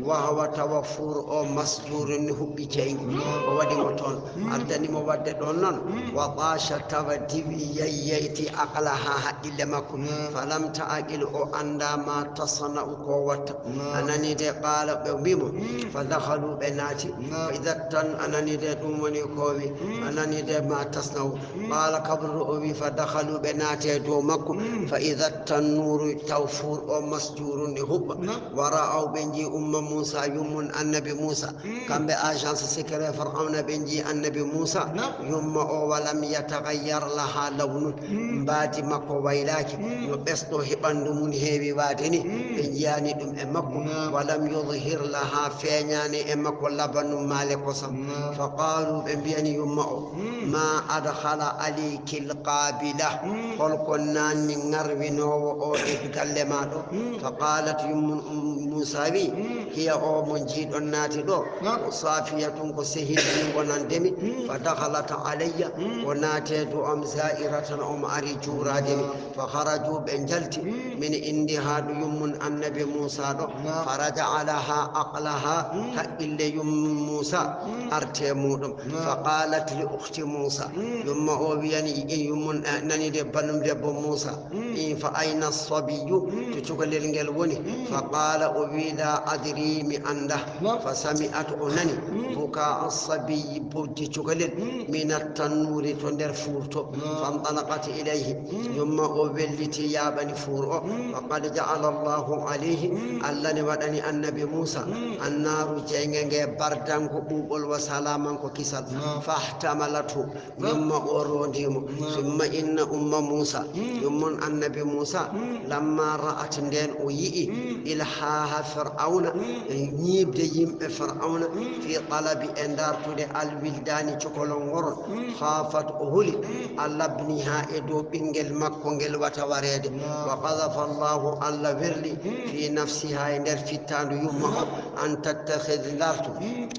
wa huwa, tawa fuur o masjuurun, ne huɓɓi jeyngu. O waɗi mo toon, addani mo waɗde ɗoon noon, wa taasha, tawa diwi, yayyayti, aqlaha, haqqille makko. Falam ta'qil, o anndaa ma tasna'u, ko watta. A nani de, qaala, ɓe mbi mo, fa dakhalu, ɓe naati. Fa idat tan, a nani de, ɗum woni ko wi, a nani de, ma tasna'u. Qaala kabru, o wi, fa dakhalu, ɓe naati e dow makko. Fa idat tannuuru, taw fuur o masjuurun, ne huɓɓa. Wa ra'aw, ɓe nji umma Muusa, yummun annabi Muusa. Kamɓe agence secret Fir'awna ɓe nji annabi Muusa. Yumma o, walam yataghayyar laha lawnun. Mbaadi makko waylaaki. No ɓesɗo he ɓandu mun heewi waade ni. Ɓe njiyaani ɗum e makko. Walam yudhhir laha, feeñaani e makko, labanun, maale kosam. Fa qaalu, ɓe mbiyani yumma o, ma adkhala alaykil qabila. Holko naanni ŋarwinoowo o e galle ma ɗo? Fa qalat, yummun Muusa wi, hiya o mo njiiɗon naati ɗo, ko safiyatun, ko sehil wonande mi. Fa dakhalat alayya, o naate du am zairatan, omo ari juuraade mi. Fa kharaju, ɓe njalti, min indiha, ɗo yummun annabi Muusa ɗo. Fa raja'a laha aqlaha, haqqille yummun Muusa arte muɗum. Fa qalat li ukhti Muusa, yumma o wiyani yummun, eh, nani de banum debbo Muusa. Fa ayna sabiyyu, to cukalel ngel woni? Fa qala, o wi, la adri, mi anda. Fa sami'at, o nani, buka as-sabiyyi, bojji cukalel, min at-tannuri, to nder fuur to. Fantalaqat ilayhi, yumma o welliti yaaɓani fuur o. Fa qad ja'ala Allahu alayhi, Allah ne waɗani annabi Muusa, annaaru, jeynge nge, bardan, ko ɓuuɓol, wa salaaman, ko kisal. Fahtamalathu, yumma o roondii mo. Summa inna umma Muusa, yummon annabi Muusa, lamma ra'at, nden o yi'i, ilhaha Fir'awna, ñiiɓde yimɓe Fir'awna, fi talabi, e dartude, alwildaani, cukalon ngoron, khafat, o huli, ala bniha, e dow ɓinngel makko ngel wata wareede. Wa qadhafa Allahu, Allah werli, fi nafsiha, e nder fittaandu yumma o, an tattakhidh, dartu,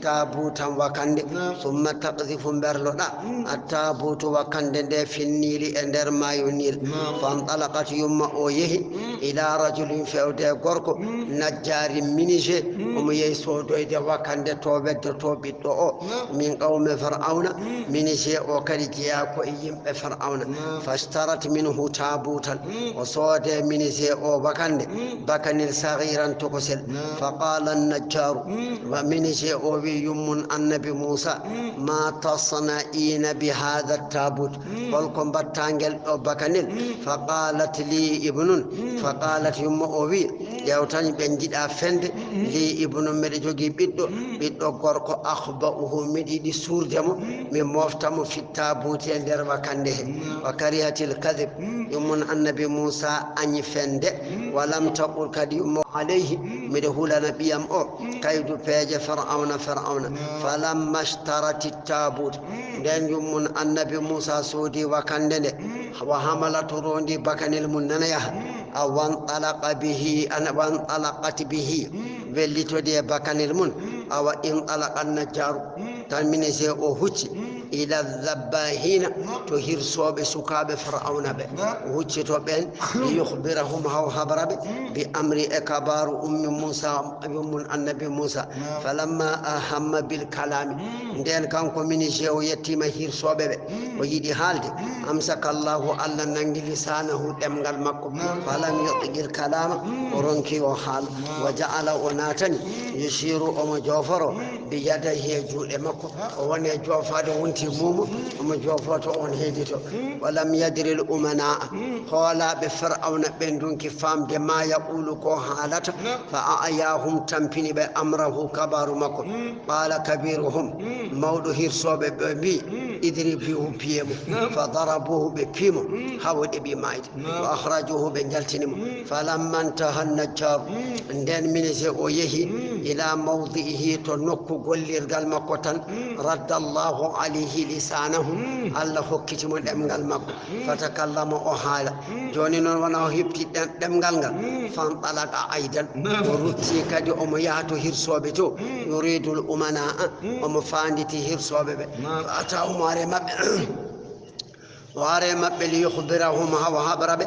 taabutan, wakannde, summa taqdhifu, mberloɗa, at-taabutu, wakannde nde, fin niili, e nder maayo Niil. Fantalaqat, yumma o yehi, ila rajulin, fewde e gorko, najjaarin, menuisier, omo yehi soodoyde wakannde to weddoto ɓiɗɗo o, min qawmi Fir'awna, menuisier o kadi jeyaa ko e yimɓe Fir'awna. Fashtarat minhu taabutan, o soode menuisier o wakannde, bakanel, saghiran, tokosel. Fa qala an-najjaaru, wa menuisier o wi yummun annabi Muusa, ma tasna'ina bi hadha at-taabut, holko mbatta ngel ɗo bakanel? Fa qalat li ibnun, fa qalat, yumma o wi, ƴeew tan, ɓe njiɗa fende, li ibnun, miɗo jogii ɓiɗɗo, ɓiɗɗo gorko, akhba'uhu, miɗo yiɗi suurde mo, mi mofta mo, fi taabuti, e nder wakannde he. Wa karihatil kadhib, yummun annabi Muusa añi fende, wa lam taqul, kadi yumma alayhi, miɗo hulana ɓiyam o kaydu, peeje Fir'awna, Fir'awna. Falamma ishtarati taabut, nden yummun annabi Muusa soodi wakannde nde, wa hamalat, o roondi bakanel mum nana yaha, a wantalaqa bihi, an, wantalaqat bihi, wellitodi e bakanel mum, awa intalaqa najjaaru, tan menuisier o hucci, ila dhabbahina, to hirsooɓe sukaaɓe Fir'awna ɓe. O huccito ɓen, li yukhbirahum, haw habra ɓe, bi amri, e kabaaru ummi Muusa, yummun annabi Muusa. Falamma ahamma bil kalami, nden kanko menuisier o yettima hirsooɓe ɓe, o yiɗi haalde, amsaka Allahu, Allah nangi lisaanahu, ɗemngal makko. Falam yutqil kalama, o ronki o haala. Wa ja'ala, o naatani, yushiru, omo jooforo, bi yadayhi, e juuɗe makko. O woni e joofaade, wonti muumo, omo joofoto, on heedito. Walam yadri al umanaa, hoolaaɓe Fir'awna ɓen dunki faamde ma yaqulu, ko haalata. Fa a'yahum, tampini ɓe, amrahu, kabaaru makko. Qala kabiruhum, mawɗo hirsooɓe ɓe mbi, idribuhu, piye mo. Fa darabuhu, ɓe pii mo, haa o ɗeɓi maayde. Wa akhrajuhu, ɓe njaltini mo. Falamma intaha najjaaru, nden menuisier o yehi, ila mawdi'ihi, to nokku gollirgal makko tan, radda Allahu alayhi lisaanahu, Allah hokkiti mo ɗemngal makko. Fatakallama, o haala. Jooni noon wona o heɓti ɗem-, ɗemngal ngal. Fantalaqa aydan. O rutti kadi omo yaha to hirsooɓe to. Yuridul umanaa, omo faanditi hirsooɓe ɓe. Fa ata, omo are maɓɓe. O are maɓɓe, li yukhbirahum, hawa habra ɓe.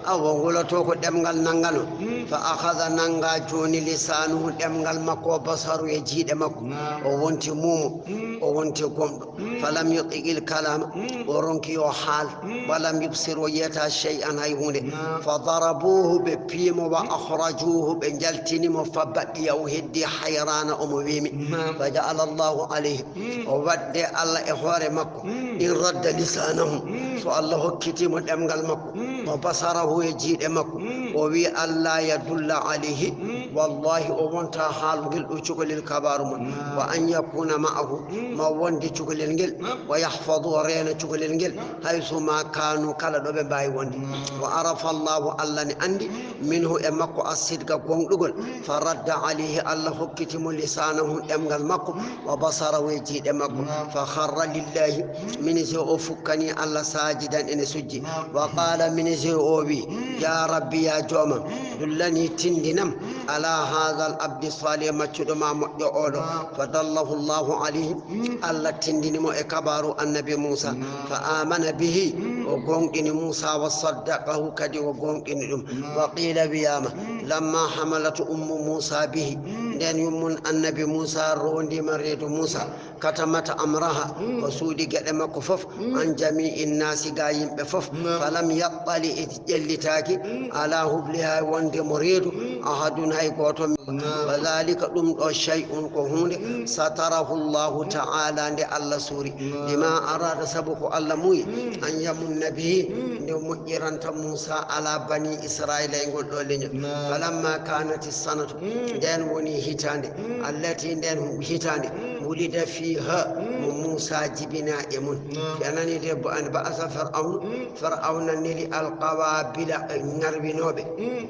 Awa ngoloto ko ɗemngal nangano. Fa akhadha, nanga jooni, lisaanuhu, ɗemngal makko, basaru, e jiiɗe makko. O wonti muumo, o wonti gomɗo. Falam yutiqil kalama, o ronki yo haal. Walam yubsir, o yiyata, shay'an, hay huunde. Fa darabuhu, ɓe piimo, wa akhrajuhu, ɓe njaltini mo, fa baqiya, o heddi, hayrana, omo weemi. Fa ja'ala Allahu alayhi, o wadde Allah e hoore makko, in radda lisanahu, so Allah hokkiti mo ɗemngal makko, wa basarahu, e jiiɗe makko, o wi, alla yadulla alayhi, Wallahi, o wonta haalugel ɗo cukalel kabaaru mon. Wa an yakuna ma'ahu, ma wonde cukalel ngel. Wa yahfadu, o reena cukalel ngel. Haythu ma kanu, kala ɗo ɓe mbaawi wonde. Wa arafa Allahu, Allah ne anndi, minhu, e makko, as-sidqa, gonɗugol. Fa radda alayhi, Allah hokkiti mo lisaanahu, ɗemngal makko. Wa basarahu, e jiiɗe makko. Fa kharra lillahi, ministre o fukkani Allah saajidan ene sujji. Wa qala, ministre o wi, ya Rabbi, ya joomam, dullani, tindinam, ala hadha al abdi salih, maccuɗo ma moƴƴo oɗo. Fa dallahu Allahu alayhi, Allah tindini mo e kabaaru annabi Musa. Fa amana bihi, o gonɗini Musa, wa saddaqahu, kadi o gonɗini ɗum. Wa qila, wiyama, lamma hamalatu ummu Musa bihi, nden yummun annabi Musa rondima reedu Musa, katamata amraha, o suuɗi geɗe makko fof, an jami'i nnasi, ga yimɓe fof. Falam yattali, ƴellitaaki, ala hubliha, wonde mo reedu, ahadun, hay gooto. Wa dhalika, ɗum ɗo, shay'un, ko huunde, satarahu Allahu ta'ala, nde Allah suuri, bima arada, sabu ko Allah muuyi, an yamunna bihi, nde moƴƴiranta Musa ala bani Israila e ngol ɗo leñol. Falamma kanati sanatu, nden woni hitaande, allati, nden hitaande, wulida fiha, mo Musa jibina e mun. Fi anani de bo an ba'asa Fir'aun, Fir'auna neli alqawabila, e ŋarwinooɓe,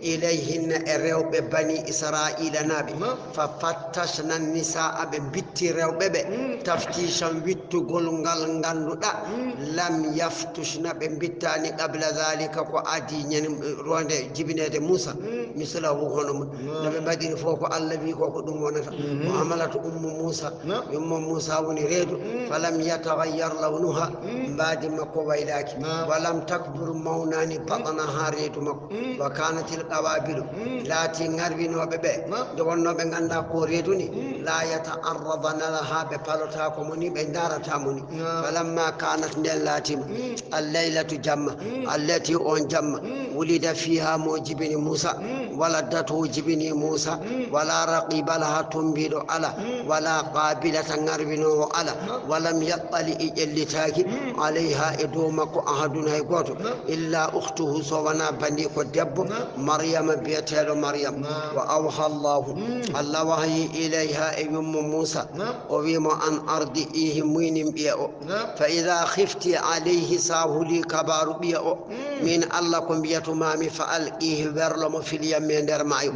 ilayhinna, e rewɓe bani Israila naaɓe. Fa fattashna nisaa, ɓe mbitti rewɓe ɓe, taftishan, wittugol ngal ngannduɗaa, lam yaftushna, ɓe mbittaani, qabla dhalika, ko adii ñande ronde jibineede Musa, mislahu, hono mum. No ɓe mbaɗiri fof, ko Allah wi ko, ko ɗum wonata. Wa hamalathu ummu Musa, yumma Musa woni reedu, falam yataghayyar lawnuha, mbaadi makko waylaaki, wa lam takbur, mawnaani, batnaha, reedu makko. Wa kanatil qawabilu, laati ŋarwinooɓe ɓe, nde wonnoo ɓe nganndaa ko reedu ni, la yata'arradna laha, ɓe palotaako mo ni, ɓe ndaarataa mo ni. Falamma kanat, nden laatiima, al-laylatu, jamma, allati, on jamma, wulida fiha, mo jibini Musa, waladatu, jibini Musa, wala raqiba laha, tumbiiɗo ala, wala qabilata, ŋarwinoowo ala, walam yattali, ƴellitaaki, alayha, e dow makko, ahadun, hay gooto, illa ukhtuhu, so wonaa bandiiko debbo, Maryama, biyeteeɗo Maryam. Wa awha Allahu, Allah wahayi, ilayha, e yummo Musa, o wi mo, an ardi'ihi, muynin ɓiya o. Fa idha khifti alayhi, sa huli kabaaru ɓiya o, min Allah ko mbiyatumaami, fa alqihi, werlo mo, fil yammi, e nder maayo.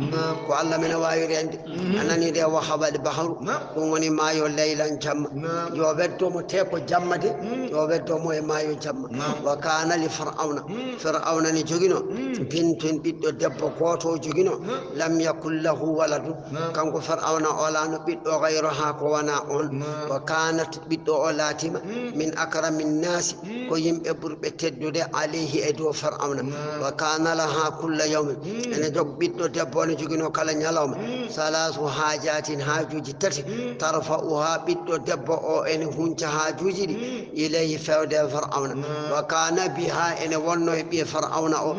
Ko Allah men waawi reende. A nani de, wa hawal bahru, ɗum woni maayo, laylan, jamma. Yo weddo mo, te ko jamma de, yo weddo mo e maayo jamma. Wa kana li Fir'auna, Fir'auna ne jogino, bintun, ɓiɗɗo debbo gooto o jogino, lam yakun lahu waladun, kanko Fir'auna o alaano ɓiɗɗo, ghayruha, ko wona on. Wa kanat, ɓiɗɗo o laatima, min akramin nasi, ko yimɓe ɓurɓe teddude, alayhi, e dow Fir'auna. Wa kana laha kulla yawmin, ene jog, ɓiɗɗo debbo ne jogino kala ñalawma, salasu hajatin, haajuuji tati, tarfa'uha, ɓiɗɗo debbo o ene hunca haajuuji ɗi, ilayhi, fewde e Fir'auna. Wa kana biha, ene wonno e ɓiye Fir'auna o,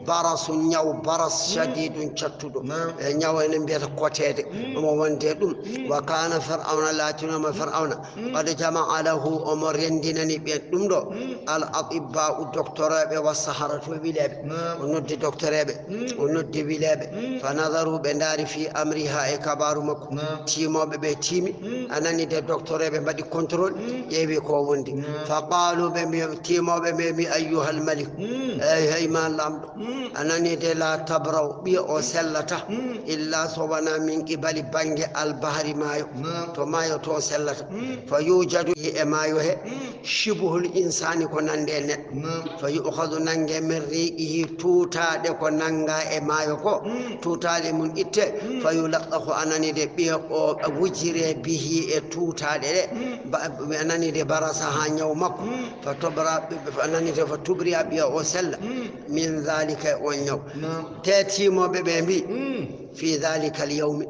barasun, ñaw, baras, shadidun, cattuɗo. E ñaw ene mbiyata koteede, omo wonde ɗum. Wa kana Fir'auna, laatinoma Fir'auna, qad jama'a lahu, omo renndinani ɓe ɗum ɗo, al atibba'u, doktoreeɓe, wa saharatu, e wileeɓe. O noddi doktoreeɓe, o noddi wileeɓe. Fa nazaru, ɓe ndaari, fi amriha, e kabaaru makko. Tiimooɓe ɓe tiimi, a nani de, doktoreeɓe mbaɗi contrôle, ƴeewi ko wondi. Fa qalu, ɓe mbi, tiimooɓe ɓe mbi, ayyuhal malik, ey, hey ma laamɗo, a nani de, la tabraw, ɓiya o sellata, illa so wona min qibali, bannge, al bahri, maayo. To maayo to sellata. Fa yujadu, e maayo he, shibuhul insani, ko nande e neɗɗo. Fa yu'khadhu, nange, min riqihi, tuutaaɗe ko nanga e maayo ko, tuutaaɗe mum itte. Fa yulaqqahu, a nani de, ɓiya o wujire, bihi, e tuutaaɗe ɗe, ba-, a nani de, barasaha, ñaw makko. Fa tubra, a nani de, fa tubri'a, ɓiya o sella, min dhalika, e on ñaw. Te tiimooɓe ɓe mbi, fi dhalika al yawmi.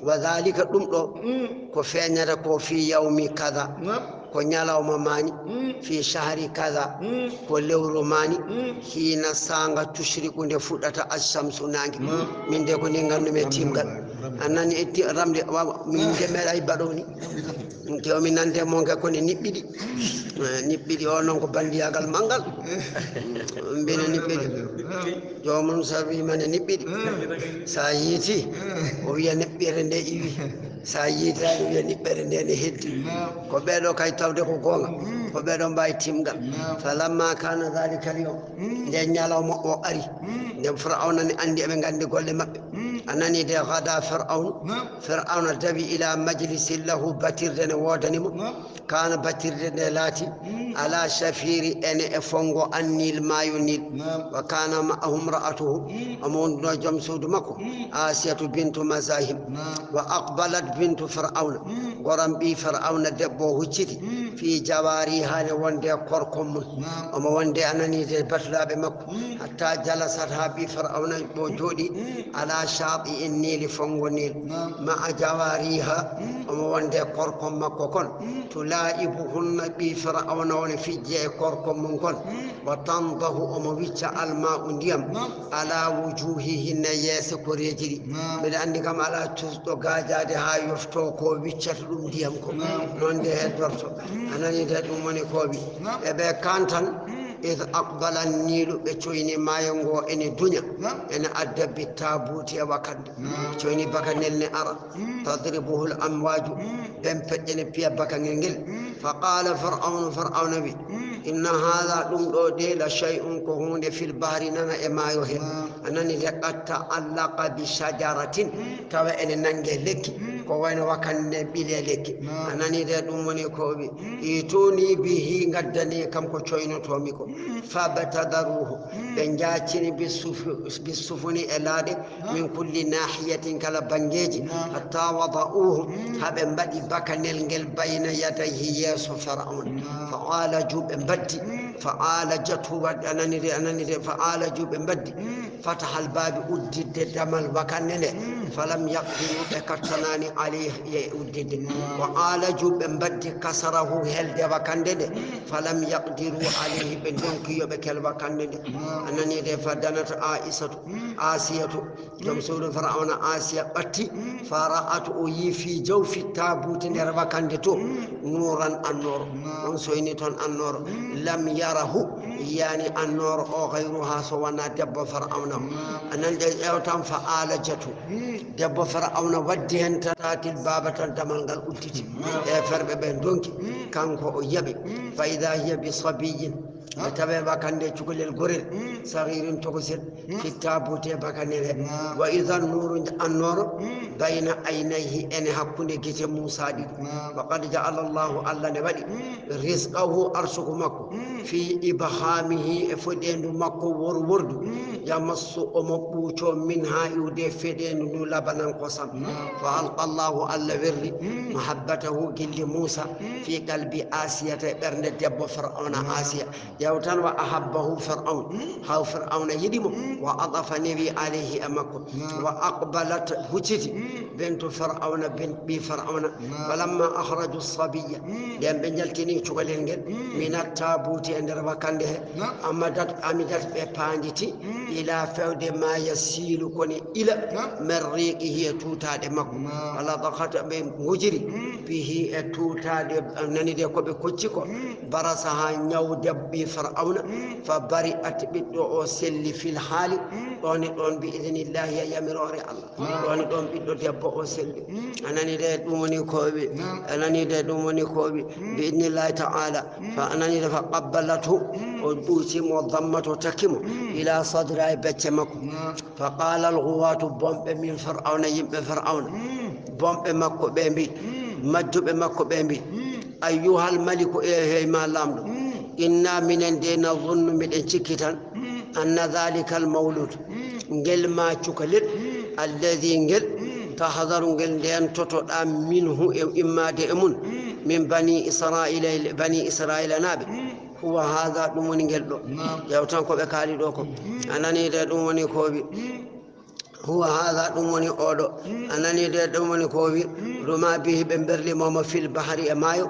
Wa dhalika, ɗum ɗo, ko feeñata ko, fi yawmi kaza, ko ñalawma maani, fi shahri kaza, ko lewru maani, hina, saanga, tushriqu, nde fuɗɗata, ash-shamsu, naange. Min de ko ni nganndu-mi e tiimgal. A nani e ti-, ramde, wa-, min de meeɗa e baɗo ni. Te o mi nande mon ke, ko ne niɓɓiɗi. Eh, niɓɓiɗi o noon ko bandiyagal manngal. Mbene niɓɓiɗi. Joomum sabi mane niɓɓiɗi. Sa yiiti, o wiya niɓɓere nde iwi. Sa yiitaani, o wiya niɓɓere nde ne heddi. Ko ɓeeɗo kay tawde ko goonga. Ko ɓeeɗo mbawi timgal. Falamma kana dhalika al-yawm, nde ñalawma o ari, nde Fir'awna ne andi eɓe nganndi golle maɓɓe. A nani de gada Fir'awnu. Fir'awna dawi ila majlisin lahu, batirde ne woodani mo. Kana batirde nde laati ala shafiri ene e fongo an Nil, maayo Nil. Wa kana ma'ahu imra'atuhu, omo wonduno joom suudu makko, Asiyatu bintu Mazahim. Wa aqbalat bintu Fir'awna, goram ɓii Fir'awna debbo o hucciti, fi jawariha, ne wonde korkon mun. Omo wonde a nani de batulaaɓe makko. Hatta jalasat, ha ɓii Fir'awna o jooɗi, ala shati'in Nil, fongo Nil. Ma'a jawariha, omo wonde korkon makko kon. Tula'ibuhunna, ɓii Fir'awna o ne fijja e korkon mun kon. Wa tandahu, omo wicca alma'u, ndiyam, ala wujuhihinna, yeese koreeji ɗi. Mbiɗa andi kam ala cusɗo gaajaade ha yofto ko wiccata ɗum ndiyam ko. Non de heddorto. A nani de ɗum woni ko wi. E ɓe kantan, id aqbala Nilu, ɓe coyni maayo ngo ene duña, ene adda bi tabuti e wakande. Coyni bakanel ne ara. Tadribuhu al amwaju, ben peƴƴe ne piya bakangel ngel. Fa qala Fir'awnu, Fir'awna wi, inna hadha, ɗum ɗo de, la shay'un, ko hunde, fil bahri, nana e maayo he. A nani de, qad ta'allaqa bi shajaratin, tawa ene nange lekki, ko wayno wakande ɓile lekki. A nani de, ɗum woni ko wi, ituni bihi, ngaddani kam ko coynotomi ko. Fabtadaruhu, ɓe jaccini bi sufu-, bi sufuni e laaɗe, min kulli nahiyatin, kala bangeji, hatta wada'uhu, ha ɓe mbaɗi bakanel ngel bayna yadayhi, yeeso Fir'aun. Fa alaju, ɓe mbaddi, fa alajatu, wa-, a nani de, a nani de, fa alaju, ɓe mbaddi, fatahal babi, uddidde damal wakande nde, falam yaqdiru, ɓe kattanani alayhi, e uddidde. Wa alaju, ɓe mbaddi kasarahu, helde wakande nde, falam yaqdiru alayhi, ɓe donki yo ɓe kel wakande nde. A nani de, fa danat Aisatu, Asiyatu, joom suudu Fir'auna Asiya ɓatti, fa ra'at, o yi fi jawfi tabuti, nder wakande to, nuran, annoro. On soyni ton annoro. Lam yarahu, yiyani annoro o, ghayruha, so wona debbo Fir'auna o. A nani de, ƴewtan fa alajatu. Debbo Fir'auna waddi hen tatatil baba, tan damal ngal udditi. E ferɓe ɓe donki, kanko o yaɓi. Fa idha hiya bi sabiyyin, ɓe tawi wakande cukalel gorel, saghirin, tokosel, fi tabuti, e bakane he. Wa idha nuru, annoro, bayna aynayhi, ene hakkunde gite Musa ɗiɗi. Wa qad ja'ala Allahu, Allah ne waɗi, rizqahu, arsuku makko, fi ibhamihi, e foɗendu makko wor-, wordu, yamassu, omo ɓuuco, minha, iwde foɗendu ndu, labanan, kosam. Fa alqa Allahu, Allah werri, mahabbatahu, gilli Musa, fi qalbi Asiyata, e ɓernde debbo Fir'auna Asiya. Ƴeew tan, wa ahabbahu Fir'aun, haw Fir'auna yiɗi mo, wa atafa, newi, alayhi, e makko. Wa aqbalat, hucciti, bintu Fir'auna, bin-, ɓii Fir'auna. Falamma akhraju sabiyya, nden ɓe jaltini cukalel ngel, min attabuti, e nder wakande he, amadat, amidat, ɓe paanditi, ila, fewde, ma yasilu, koni ila, min riqihi, e tutaɗe makko. Wa ladakhat, ɓe ngujiri, bihi, e tutaɗe, nani de ko ɓe kocci ko, barasaha, ñaw debbo ɓii Fir'auna, fa bari'at, ɓiɗɗo o selli, fil hali, ɗon e ɗon, bi idnillahi, e yamiroore Allah. Ɗon e ɗon ɓiɗɗo debbo o selli. A nani de, ɗum woni ko wi. A nani de, ɗum woni ko wi. Bi idnillahi ta'ala. Fa a nani de, fa qabbalatu, o ɓuuci mo, dammat, o takki mo, ila sadriha, e becce makko. Fa qala al-ghuwatu, bonɓe min Fir'auna, yimɓe Fir'auna, bonɓe makko ɓe mbi, majjuɓe makko ɓe mbi, ayyuhal maliku, e hey ma laamɗo, inna, minen de, nadhunnu, miɗen cikki tan, anna dhalika al-mawlud, ngel ma cukalel, alladhi, ngel, tahdaru, ngel ndentotoɗa, minhu, e immaade e mun, min bani Israila, bani Israila naaɓe, huwa hadha, ɗum woni ngel ɗo. Ƴeew tan ko ɓe kaali ɗo ko. A nani de, ɗum woni ko wi. Huwa hadha, ɗum woni oɗo. A nani de, ɗum woni ko wi. Ruma bihi, ɓe berlimo mo, fil bahri, e maayo.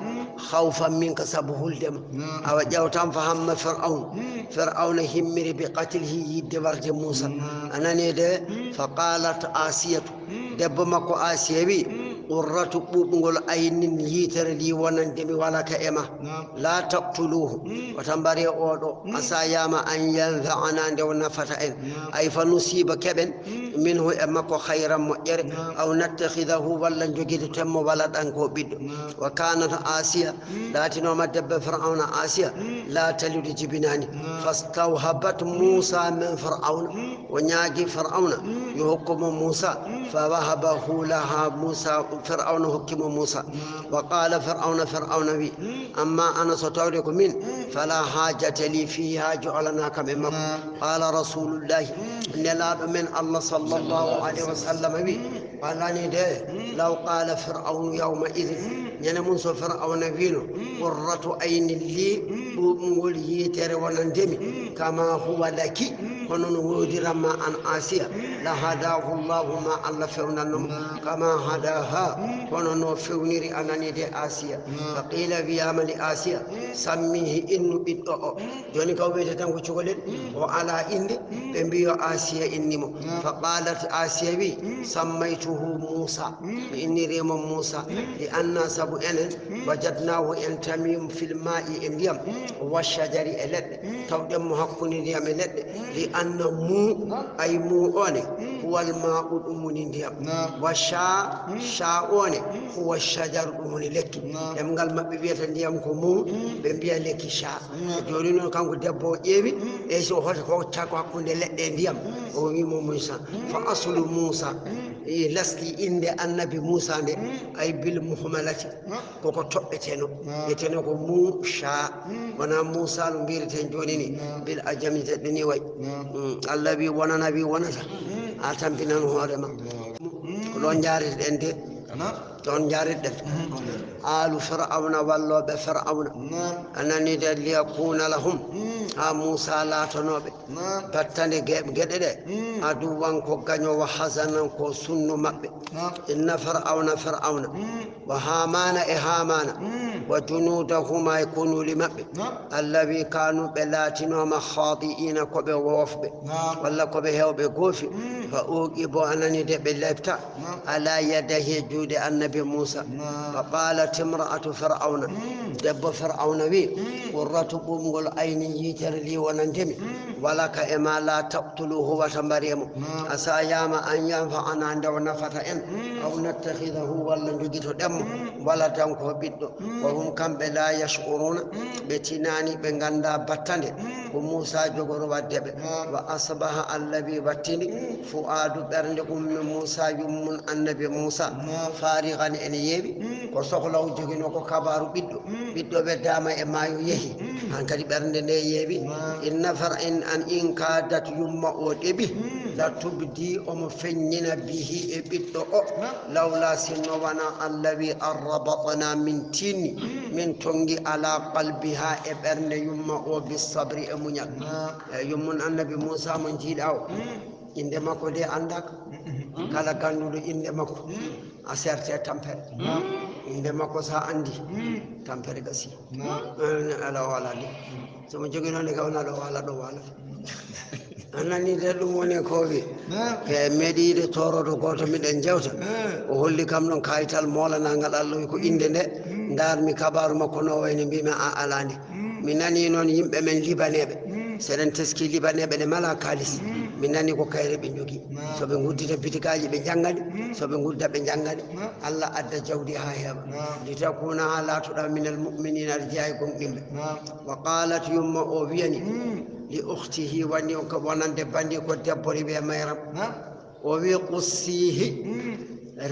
Khawfan minka, sabu hulde ma. Awa ƴeew tan, fa hamma Fir'aun. Fir'auna himmiri bi qatlihi, yiɗde warde Musa. A nani de, fa qalat Asiyatu. Debbo makko Asiya wi, Qurratu ɓuuɓngol aynin yiitere ndi wonande mi wala ka e ma. Naam. La taqtuluhu. Mm. Wata mbare oɗo. Mm. Asa yama an yanfa'ana nde o nafata en. Naam. Ay fa nusiba keɓen. Mm. Minhu e makko khayran moƴƴere. Naam. Aw nattakhidahu walla jogitoten mo waladan ko ɓiɗɗo. Naam. Wa kanat Asiya. Mm. Laatinooma debbo Fir'awna Asiya. Mm. La talidu jibinaani. Naam. Fastawhabat Musa min Fir'awna. Mm. O ñaagi Fir'awna, mm, yo hokku mo Muusa, mm, fa wahabahu laha Muusa, Fir'awna hokki mo Muusa. Mm. Wa qala Fir'awna, Fir'awna wi, mm, amma ana so tawde ko min, mm, fala hajata li fihi, haaju alana kam e makko. Mm. Qala Rasulullahi, mm, Nelaaɗo men Allah sallallahu alayhi wa sallam wi, mm, walani de, mm, law qala Fir'awnu yawma idin, mm, ñande mun so Fir'awna wino, mm, qurratu aynin li, mm, ɓuuɓngol yiitere wonande mi, mm, kama huwa laki, mm, kono no woodiranma an Asiya, mm, la hadahu Allahu ma Allah fewnanno mo, mm, kama hadaha, mm, kono no fewniri anani de Asiya. Mm. Fa qila wiyama li Asiya, mm, sammihi innu ɓiɗɗo o. Mm. Joni ka o wiyete tan ko cukalel, mm, o ala inde, mm, ɓe mbi yo Asiya inni mo. Mm. Fa qalat Asiya wi, mm, sammaytuhu Musa. Mm. Mi inniri mo Musa. Mm. Li anna sabu enen, mm, wajadnahu en tami fil ma'i e ndiyam. Mm. Wa shajari e leɗɗe. Mm. Tawɗen mo hakkunde ndiyam e leɗɗe. Mm. Li anna mu, naam, ay mu one, mm, huwal ma'u ɗum woni ndiyam. Naam. Wa sha, mm, sha one, mm, huwa shajar ɗum woni lekki. Naam. Ɗemngal maɓɓe wiyata ndiyam ko mu, mm, ɓe mbiya lekki sha. Mm. Jooni noon kanko debbo o ƴeewi, mm, e so hota ko cako hakkunde leɗɗe e ndiyam, mm, o wi mo Musa. Mm. Fa aslu Musa, mm, e lasli innde annabi Musa nde, mm, ay bil muhmalati. Mm. Koko toɓɓeteno. Ah. Wiyeteno ko Muusa. Mm. Wona Muusa no mbireten jooni ni. Ah. Bil ajami teɗɗo ni way. Ah. Mm. Allah wi wonana wi wonata. Mm. A tampinan hoore ma. Ah. Ko ɗon njaareten de. Ana? Ɗon njaareten. Mm. Aalu Fir'awna, wallooɓe Fir'awna. Ah. Anani de liyakuna lahum. Mm. Ha Muusa laatonooɓe. Ah. Battande ge-, geɗe ɗe. Mm. Aduwan ko gaño wa hazanan ko sunnu maɓɓe. Ah. Inna Fir'awna, Fir'awna. Mm. Wa Haamaana e Haamaana, mm, wa junuudahuma e konuuli maɓɓe. Naam. Allah wi kanu ɓe laatinooma khaadi'iina ko ɓe woofɓe. Naam. Walla ko ɓe heewɓe goofi. Mm. Fa uqibu anani de ɓe lepta. Naam. Ala yadayhi juuɗe annabi Muusa. Naam. Fa qaalat imra'atu Fir'awna. Mm. Debbo Fir'awna wi, mm, qurratu ɓuuɓngol aynin yiitere li wonande mi. Mm. Wala ka e ma la taqtuluhu wata mbare mo. Naam. Asa yama an yanfa'ana nde o nafata en. Mm. Aw nattakhidahu walla jogitoɗen mo. Mm. Waladan ko ɓiɗɗo. Mm. Wa hum kamɓe la yash'uruna. Mm. Ɓe tinani ɓe ganda battande. Mm. Ko Muusa jogoro wadde ɓe. Naam. Wa asbaha Allah wi wattini. Mm. Fu'aadu ɓernde ummi Muusa yummun annabi Muusa. Naam. Farigan ene yeewi. Mm. Ko sohla o jogino ko kabaaru ɓiɗɗo. Mm. Ɓiɗɗo weddama e maayo yehi. Mm. Hankadi ɓernde nde yeewi. Naam. Inna far in an in kaadat yumma o ɗeɓi. Mm. La tubdi omo feññina bihi e ɓiɗɗo o. Naam. Lawla sinno wona Allah wi an rabatna min tinni. Mm. Min tongi ala qalbiha e ɓernde yumma o bi sabri e muñal. Naam. E yummun annabi Muusa mo jiiɗa o. Mm. Innde makko nde anndaaka. Mm. Kala gannduɗo innde makko, mm, a serte tampere. Mm. Innde makko so a anndi, mm, tampere gasi. Mm. An ala o ala de. So mo jogii noon ne ka wona ɗo o ala ɗo o ala. A nani de ɗum woni ko wi. Mm. Ke meɗiiɗo tooroto gooto miɗen jewta. Mm. O holli kam ɗon kayital moolanangal Allah wi ko innde nde. Mm. Ndaar mi kabaaru makko no wayni mbimi a ala nde. Mm. Mi nani noon yimɓe men libaneeɓe. Mm. So eɗen teski libaneeɓe ne mala kaalis. Mm. Mi nani ko kayre ɓe njogii. Mm. So ɓe nguddita bitigaaji ɓe njanngani. Mm. So ɓe ngudda ɓe njanngani. Mm. Allah adda jawdi haa heewa. Mm. Litakuna haa laatoɗa minal mu'miniina aɗa jeyaa e gomɗinɓe. Mm. Wa qaalat yumma o wiyani. Mm. Li ukhtihi wani on ko wonande bandi ko debbo riɓe mayram. Mm. O wi qussihi, mm,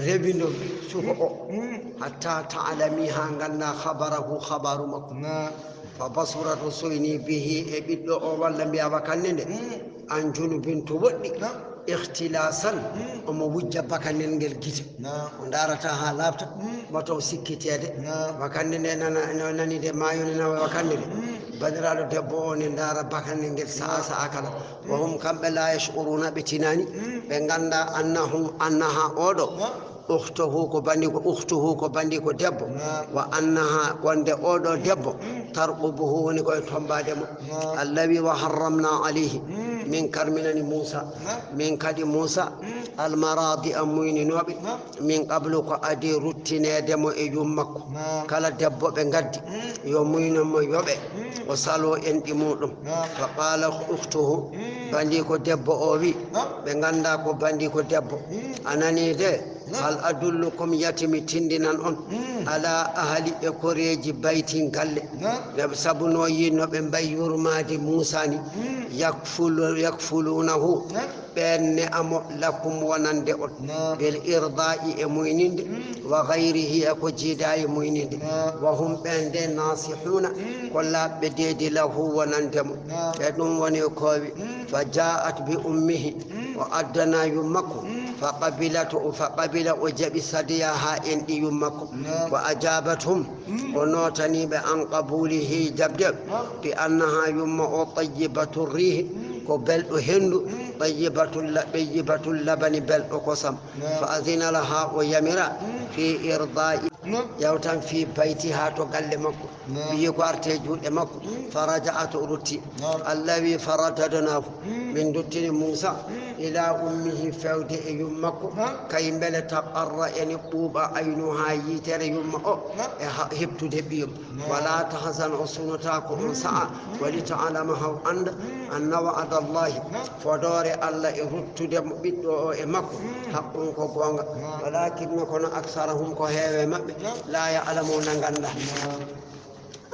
rewindo suko o, mm, hatta ta'lami haa ngannda khabarahu, khabaaru makko. Na. Fa basurat o soyni bihi e ɓiɗɗo o walla mbiya bakannde nde, mm, an junubin to woɗɗi. Na. Ikhtilasan, mm, omo wujja bakannde ngel gite. Na. O ndaarata haa laaɓta, mm, wata o sikkiteede. Na. Bakannde nde nana, no nani de maayo ne nawa bakannde nde. Mm. Bandiraaɗo debbo o ne ndaara bakannde ngel sa'a sa'a kala. Wa hum kamɓe la yash'uruna ɓe tinani, mm, ɓe ngannda annahum, annaha oɗo, na, ukhtuhu ko bandi ko, ukhtuhu ko bandi ko debbo, na, wa annaha wonde oɗo debbo, mm, tarqubuhu woni ko e tombade mo. Na. Allah wi wa harramna alayhi, mm, Min karminani Muusa. Naam. Min kadi Muusa, mm, almaraadi a muyninooɓe. Naam. Min qablu ko adii ruttineede mo e yummakko. Naam. Kala debbo ɓe ngaddi, mm, yo muynan mo yoɓe. Mm. O saloo enɗi muuɗum. Naam. Fa qaalat ukhtuhu, mm, bandiiko debbo o wi, naam, ɓe nganndaa ko bandiiko debbo. Mm. A nanii de? Naam. Hal adullukum, yati mi tindinan on, mm, ala ahli, e koreeji baytin galle. Naam. Ɓe sabu no yinno ɓe mbay yurmaade Muusa ni. Mm. Yakfulu-, yakfuluunahu. Naam. Ɓeen ne amo lakum wonande on. Naam. Bil irdaa'i e muyninde. Mm. Wa gayrihi e ko jiidaa e muyninde. Naam. Wa hum ɓeen de naasihuuna, mm, ko laaɓɓe deedi lahu wonande mo. Naam. E ɗum woni koowi. Mm. Fa jaa'at bi ummihi. Mm. O addana yummakko. Mm. Fa qabilat, fa qabila, o jaɓi sadiyaha enɗi yummakko. Naam. Wa ajabathum, mm, o nootani ɓe an qabulihi jaɓde. Naam. Bi annaha yumma o tayyibatu rihi, mm, ko belɗo hendu, mm, tayyibatu la-, tayyibatul labani belɗo kosam. Naam. Fa adina laha o yamira, mm, fi irda'i, naam, yawtan fi baytiha to galle makko. Naam. Wiyi ko arte juuɗe makko. Mm. Faraja'at o rutti. Naam. Allah wi faradadnahu. Mm. Min duttini Muusa. Mm. Ila ummihi fewde e yummakko. Naam. Kay mbele taqarra ene ɓuuɓa aynuha yitere yumma o. Naam. E ha-, heɓtude ɓiyum. Naam. Wala tahzan o sunotaako on sa'a. Mm. Wali ta'lama haw annda. Mm. Anna wa'adallahi. Naam. Fodoore Allah e ruttude mo ɓiɗɗo o e makko. Mm. Haqqun ko goonga. Naam. Walakinna kono aksarahum ko heewe maɓɓe. Naam. La ya'lamuna ngannda. Naam.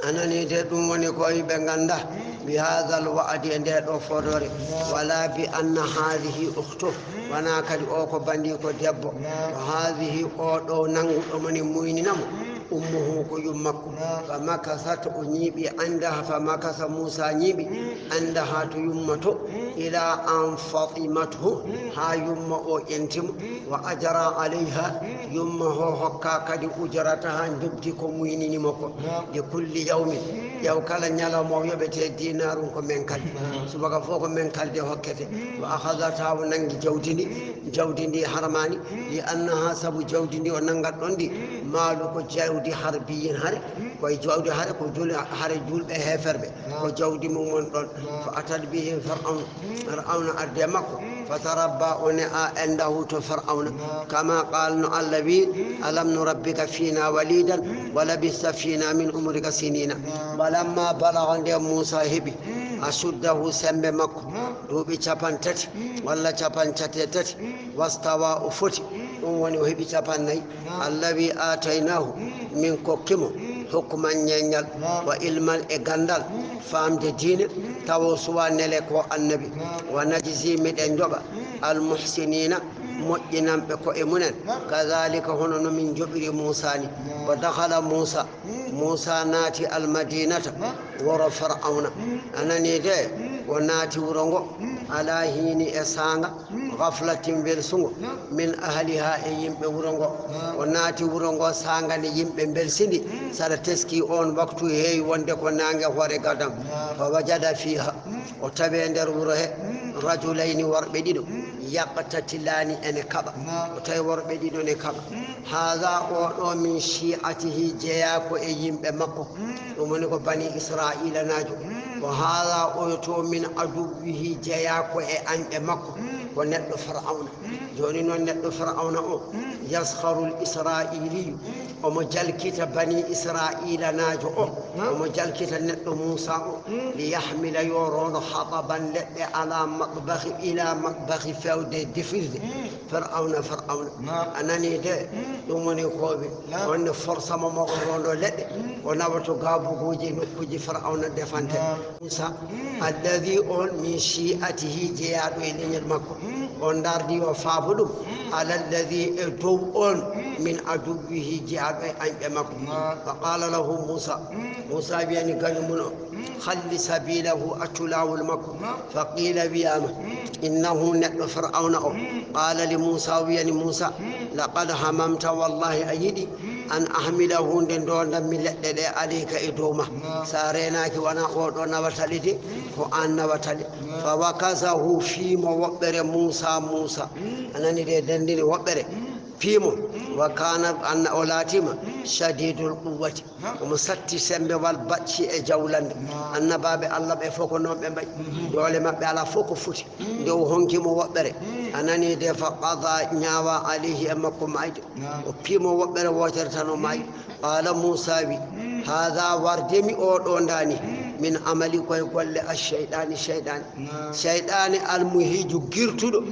A nanii de, ɗum woni ko ɓe ngannda. Mm. Bi hadal wa'di, e nde ɗo fodoore. Naam. Wala bi anna hadhihi ukhtu. Mm. Wona kadi o ko bandiiko debbo. Naam. Wa hadhihi, o ɗo nannguɗo mo ni muynina mo. Mm. Ummuhu ko yummakko. Naam. Fa makasat, o ñiiɓi, indaha, fa makasa Muusa ñiiɓi, mm, indaha to yumma to, mm, ila an fatimathu, mm, haa yumma o ƴenti mo. Mm. Wa ajra alayha, mm, yumma o hokka kadi ujrataha, njoɓdi ko muynini mo ko. Naam. Li kulli yawmin, mm, ƴeew kala ñalawma o yoɓete dinarun ko menkal. Naam. Subaka fof ko menkal de hokkete. Mm. Wa akhadhat, haa o nanngi jawdi ndi, mm, jawdi ndi harmaani, mm, li annaha, sabu jawdi ndi o nanngat ɗon ndi, mm, maalu ko jawdi harbiyin hare, mm, koye jawdi hare ko jul-, hare julɓe heeferɓe, naam, ko jawdi mum won ɗon. Naam. Fa atat bihi Fir'awn, mm, Fir'awna addi e makko, mm, fa tarabba o ne'a indahu to Fir'awna, naam, kama qaal no Allah wi, mm, alam nurabbika fina walidan, mm, wa labista fina min umrika sinina. Naam. Walamma balaga, nde Muusa heɓi, mm, ashuddahu, sembe makko, naam, duuɓi capan tati, mm, walla capan cate tati, mm, wastawa, o foti, mm, ɗum woni o heɓi capan nayi. Naam. Allah wi, aataynahu, mm, min kokki mo, mm, hukman, ñeeñal, naam, wa ilman, e ganndal, mm, faamde diine, mm, tawo suwa nele ko annabi. Naam. Wa najzi, miɗen njoɓa, mm, almuhsinina, mm, moƴƴinanɓe ko e mumen. Naam. Kadhalika, hono no min njoɓiri Muusa ni. Naam. Wa dakhala Muusa, mm, Muusa naati almadinata, naam, wuro Fir'awna. Mm. A nanii de? Mm. O naati wuro ngo, mm, ala hiini, e saanga, mm, ghaflatin, welsungo, naam, min ahliha, e yimɓe wuro ngo. Naam. O naati wuro ngo saanga nde yimɓe mbelsindi. Mm. Saɗa teski on waktu heewi wonde ko naange hoore gadam. Naam. Fa wajada fiha, mm, o tawi e nder wuro he, mm, rajulayni, worɓe ɗiɗo, mm, yaqtatilaani, ene kaɓa. Naam. O tawi worɓe ɗiɗo ne kaɓa. Mm. Haadha, o ɗo, min shi'atihi, jeyaa ko e yimɓe makko. Mm. Ɗum woni ko bani Isra'ilanaajo. Mm. Wa haadha, oyo to, min aduwwihi, jeyaa ko e añɓe makko. Mm. Ko neɗɗo Fir'awna. Mm. Jooni noon, neɗɗo Fir'awna o, mm, yaskharul Isra'iliyu. Mm. Omo jalkita bani Isra'ilanaajo o. Naam. Omo jalkita neɗɗo Muusa o. Mm. Li yahmila, yo roondo, hataban, leɗɗe, ala matbahi, ila matbahi, fewde defirde. Mm. Fir'awna, Fir'awna. Naam. A nanii de? Mm. Ɗum woni ko wi. Naam. On ne forsa mo, mo o roondo leɗɗe. Mm. O nawa to gaabuguuji e nokkuuji Fir'awna defante. Naam. Muusa, mm, alladhi, on min shi'atihi, jeyaaɗo e leñol makko. Mm. On ndardi o faabo ɗum. Mm. Ala alladhi, e dow on, mm, min aduwwihi, jeyaaɗo e añɓe makko. Naam. Fa qala lahu Muusa. Mm. Muusa wiyani gaño mum o. Mm. Khalli sabilahu, accu laawol makko. Naam. Fa qila, wiyaama, mm, innahu, neɗɗo Fir'awna o, mm, qala li Muusa, wiyani Muusa, mm, laqad hamamta, wallahi a yiɗi, mm, an ahmilahu, nde ndondanmi leɗɗe ɗe, alayka, e dow ma. Naam. Sa reenaaki, wona o ɗo nawata ɗe de, mm, ko aan nawata ɗe. Naam. Fa wakazahu, fii mo woɓɓere Muusa, Muusa. Mm. A nanii de, dandini woɓɓere. Mm. Piimo, wa kana, anna o laatima, shadidul quwwati. Omo satti sembe wal baɗci e jawlande. Annabaaɓe Allah ɓe fof ko noon ɓe mbayi. Doole maɓɓe alaa fof ko foti. Nde o honki mo woɓɓere. A nani de, fa qada, ñaawa, alayhi, e makko maayde. O piimo woɓɓere wootere tan o maayi. Qala Muusa wi, hada, warde mi oo ɗoo ndaani, min amali, koye golle ash-shayɗaani, shayɗaani. Shayɗaani almuhiiju girtuɗo,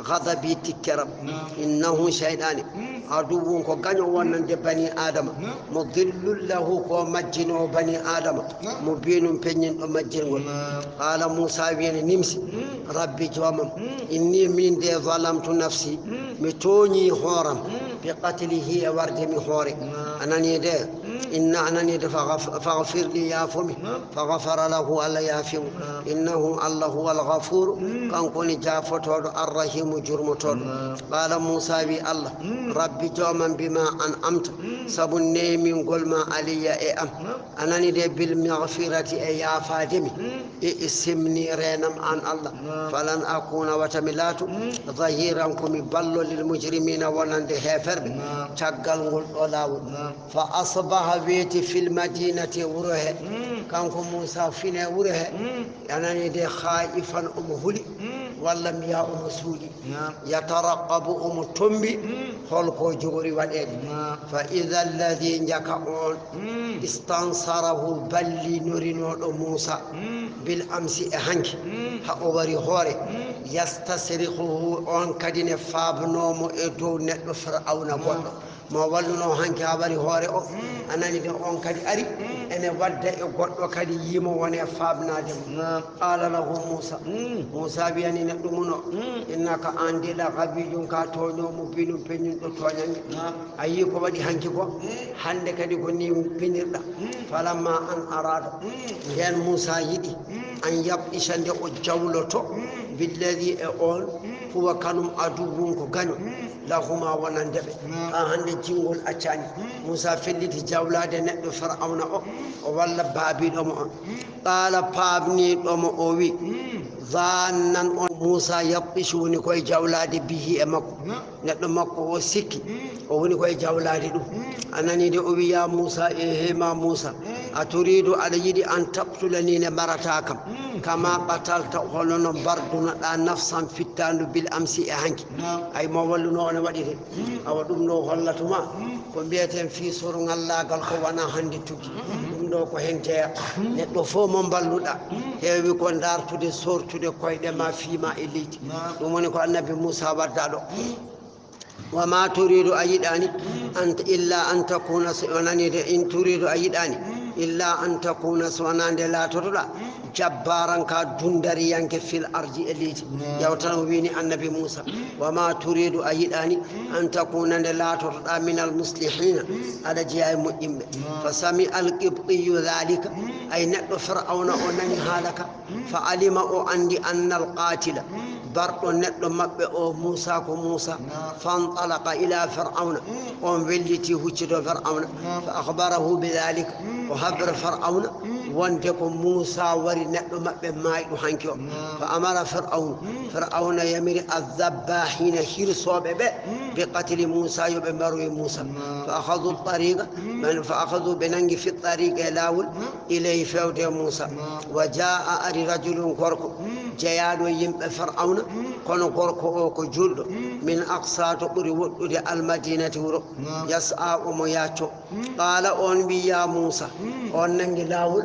ghadabi, tikkere am. Innahu, shayɗaani, aduwwun ko gaño wonande bani Adama, mudillun lahu ko majjinoowo bani Adama, mubiinun peññinɗo majjingol. Qala Muusa wi ene nimsi, rabbi joomam, inni min de zalamtu nafsi, mi tooñi hooram, bi qatlihi e warde mi hoore. A nani de, inna, a nani de, faghf-, faghfir li, yaafo mi. Faghfara lahu, Allah yaafi mo. Innahu, Allah, huwa al-ghafuru, kanko woni jaafotooɗo, ar-rahimu, jurmotooɗo. Qala Muusa wi Allah, rabbi joomam, bima an'amta, sabu neemingol ma alayya e am. A nani de, bil maghfirati e yaafaade mi. Isimni, reenam aan Allah. Falan akuna, wata mi laatu, zahiran ko mi ballo, lil mujrimina wonande heeferɓe. Caggal ngol ɗo laawol. Fa asbaha weeti fil madinati e wuro he. Kanko Muusa fine wuro he. A nani de, khaifan omo huli. Walla mbiya omo suuɗi. Yataraqqabu omo tombi. Holko jogori waɗeede. Fa idha alladhi, njaka on. Istansarahu, ballinorinooɗo Muusa. Bil amsi e hanki. Ha o wari hoore. Yastasrikhuhu, on kadi ne faabnoomo e dow neɗɗo Fir'awna goɗɗo. Mo walluno hanki ha wari hoore o. A nani de, on kadi ari. Ene wadda e goɗɗo kadi yiimo wone faabnaade mo. Qala lahu Muusa. Muusa wiyani neɗɗo mum o. Innaka an de la ghawiyyun ka tooño, mubiinun peññinɗo tooñange. A yii ko waɗi hanki ko? Hannde kadi ko ni pinirɗa. Falamma an arada. Nden Muusa yiɗi. An yabtisha nde o jawloto. Billadi e on. Huwa kanum aduwwun ko gaño. Lahuma wonande ɓe. Ha hannde jingol accani. Muusa felliti jawlaade neɗɗo Fir'awna o. O walla baabiɗo mo on. Qala paabniɗo mo o wi. Zannan on Muusa yabtishu woni koye jawlaade bihi e makko. Neɗɗo makko o sikki, o woni koye jawlaade ɗum. A nani de o wi, ya Muusa, e he ma Muusa, a turiidu, aɗa yiɗi, an taqtulani, nde mbarata kam, kama qatalta, hono no mbardunoɗa, nafsan, fittaandu, bil amsi, e hanki. Ay mo walluno on waɗi de. Awa ɗum ɗo hollatuma ko mbiyeten fii sorungallaagal ko wona hannde tuggi. Ɗum ɗo ko hen jeya. Neɗɗo fof mo mballuɗa, heewi ko dartude, sortude koyɗe ma, fii ma e leydi. Ɗum woni ko Annabi Muusa wadda ɗo. Wa ma turidu, a yiɗaani, an, illa an takuna, so wonani de, in turidu, a yiɗaani, illa an takuna, so wonaa nde laatotoɗa, jabbaaran, ka dundariyanke, fil ardi, e leydi. Yawtan o wiini Annabi Muusa, wa ma turidu, a yiɗaani, an takuna, nde laatotoɗa, minal muslihiina, aɗa jeyaa e moƴƴinɓe. Fa sami al qibtiyu dhalika, ay neɗɗo Fir'awna o nani haala ka. Fa alima, o anndi, annal qaatila, barɗo neɗɗo maɓɓe o, Muusa ko Muusa. Fantalaqa ila Fir'awna, on welliti huccude Fir'awna. Fa akhbarahu bi dhalika, o habra Fir'awna wonde ko Muusa wari neɗɗo maɓɓe maayɗo hanki o. Fa amara Fir'awna, Fir'awna yamiri azzabbahiina, hirsooɓe ɓe, bi qatli Muusa, yo ɓe mbaroye Muusa. Fa akhadhu tariqa, ɓen, fa akhadhu, ɓe nangi, fi tariqa, e laawol, ilayhi, fewde e Muusa. Wa jaa, ari, rajulun, gorko, jeyaaɗo yimɓe Fir'awna, kono gorko o ko julɗo, min aqsa, to ɓuri woɗɗude, almadinati, wuro, yas'a, omo yacco. Qaala, on wi, ya Muusa, on nangi laawol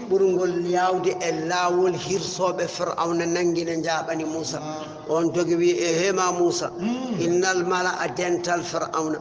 ɓurngol yaawde e laawol hirsooɓe Fir'awna nangi ne njaaɓani Muusa. On dogi wi, ehe ma Muusa, innal mala'a, dental Fir'awna,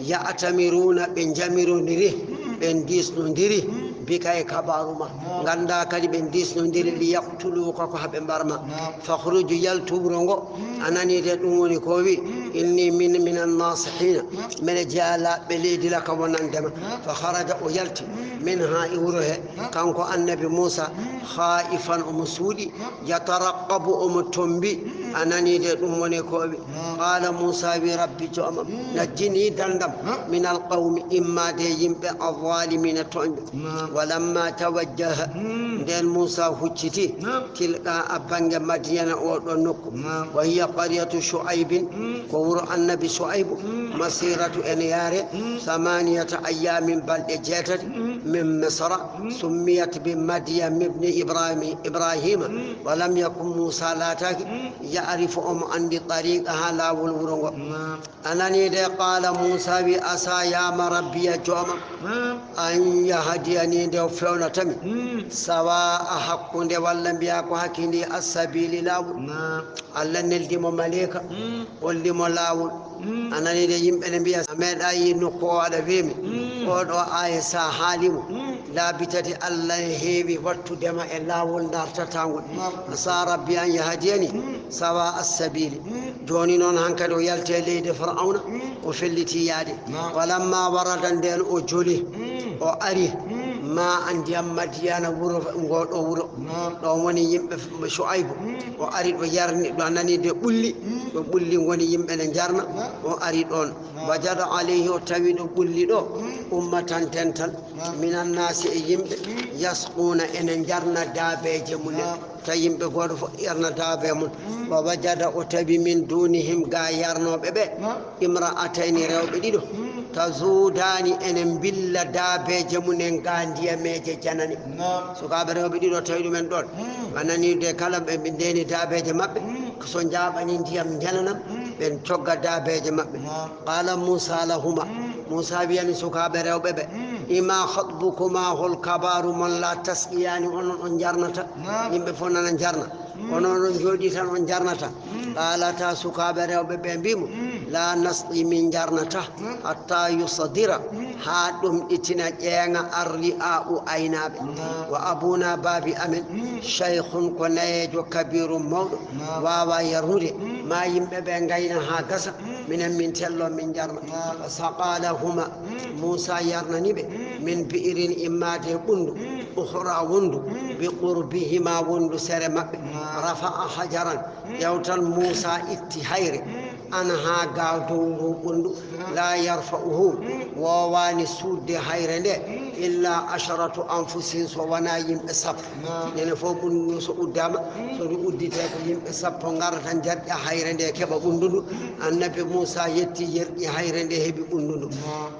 ya'tamiruuna, ɓe njamirodiri, ɓe ndiisnodiri, bika, e kabaaru ma. Ngannda kadi ɓe ndiisnodiri, li yaqtuluuka, ko haa ɓe mbar ma. Fakhruj, yaltu wuro ngo. A nani de, ɗum woni ko wi, inni min, minan nasihiina, mene jeyaa laaɓɓe leydi, laka, wonande ma. Fa kharaja, o yalti, minha, e wuro he, kanko Annabi Muusa, khaifan, omo suuɗi, yataraqqabu, omo tombi, A nani de, ɗum woni ko o wi. Naam. Qala Musa wi, "Rabbi, joomam, naam, najjini, dandam, naam, min alqawmi, imma de yimɓe, alzalimina, tooñɓe." Naam. Walamma tawajjaha, mm, nden Musa hucciti, naam, tilqa, a bannge Madiyana, o ɗo nokku. Naam. Wa hiya qaryatu Shu'aybin, mm, ko wuro annabi Shu'aybu, mm, masiratu, ene yaare, mm, samaniyata ayyamin, balɗe jeetati, mm, min Misra, mm, summiyat bi Madyan ibni Ibrahim, Ibrahima, mm, wa lam yakun Musa, laataaki, mm, ya'rifu, omo anndi, tariqaha, laawol wuro ngo. Naam. A nani de, qala Musa wi, "Asa, yaama, rabbiya, joomam, naam, an yahdiyani, nde o fewnata mi, mm, sawa a hakkunde, walla mbiya ko hakkunde, assabili, laawol." Naam. Allah neldi mo maleeka, mm, holli mo laawol. Mm. A nani de, yimɓe ne mbiya, "A meeɗa yi nokku o aɗa weemi." Mm. Oɗo aaya sa haali mo, mm, laabi tati Allah heewi wattude ma e laawol dartata ngol. Naam. Asa rabbi an yahdiyani, mm, sawa assabili. Mm. Jooni noon hankadi o yalti e leydi Fir'awna, mm, o felliti yaade. Naam. Walamma warada, nden o joli, mm, o ari, mm, ma a ndiyam Madiyana wuro, ngo ɗo wuro. Naam. Ɗo woni yimɓe Shu'aybu. Mm. O ari ɗo yarni, ɗo nani de ɓulli. Mm. Ɗo ɓulli ngoni yimɓe ne njarna. Naam. O ari ɗon. Naam. Wajada alayhi, o tawi ɗo ɓulli ɗo. Mm. Ummatan, dental. Naam. Minan nasi, e yimɓe. Mm. Yasquna, ene njarna daabeeje mumen. Naam. Tawi yimɓe gooto fof yarna daabe mum. Mm. Wa wajada, o tawi min dunihim, ga yarnooɓe ɓe. Naam. Imra'atayni, rewɓe ɗiɗo. Mm. Tazudaani, ene mbilla daabeeje mum en ga ndiyameeje janane. Naam. Sukaaɓe rewɓe ɗiɗo tawi ɗumen ɗon. Mm. A nani de, kala ɓe ndeeni daabeeje maɓɓe, mm, so njaaɓani ndiyam jananam, mm, ɓen cogga daabeeje maɓɓe. Naam. Qala Musa lahuma. Mm. Musa wiyani sukaaɓe rewɓe ɓe, mm, ima khatbukuma, hol kabaaru mon, la tasqiyani, onon on njarnata? Naam. Yimɓe fof nana njarna. Mm. Onon on jooɗi tan on njarnata? Mm. Qalata, sukaaɓe rewɓe ɓe mbi mo, mm, la nasqi, min njarnata, mm, hatta yusadira, mm, haa ɗomɗitina ƴeeŋa, arri'a'u, aynaaɓe. Naam. Wa abuna, baabi amen, mm, shaykhun, ko nayeejo, kabirun, mawɗo, naam, waawa yarnude. Mm. Ma yimɓe ɓe ngayna haa gasa, mm, minen min tello, min njarna. Naam. Saqa lahuma, mm, Muusa yarnani ɓe, mm, min bi'rin, immaade ɓunndu, mm, ukhra, wonndu, mm, bi qurbihima, wonndu sere maɓɓe. Naam. Rafa'a hajaran, mm, ƴeewtal Muusa itti hayre, mm, anha, ga dow ndu ɓunndu. Naam. La yarfa'uhu, mm, woowaani suutde hayre nde, mm, illa asharatu anfusin, so wonaa yimɓe sappo. Naam. Ñande fof ɓunndu ndu so uddaama, mm, so ndu udditee ko yimɓe sappo ngarata njarƴa hayre nde keɓa ɓunndu ndu. Mm. Annabi Muusa yetti yerƴi hayre nde heɓi ɓunndu ndu. Naam.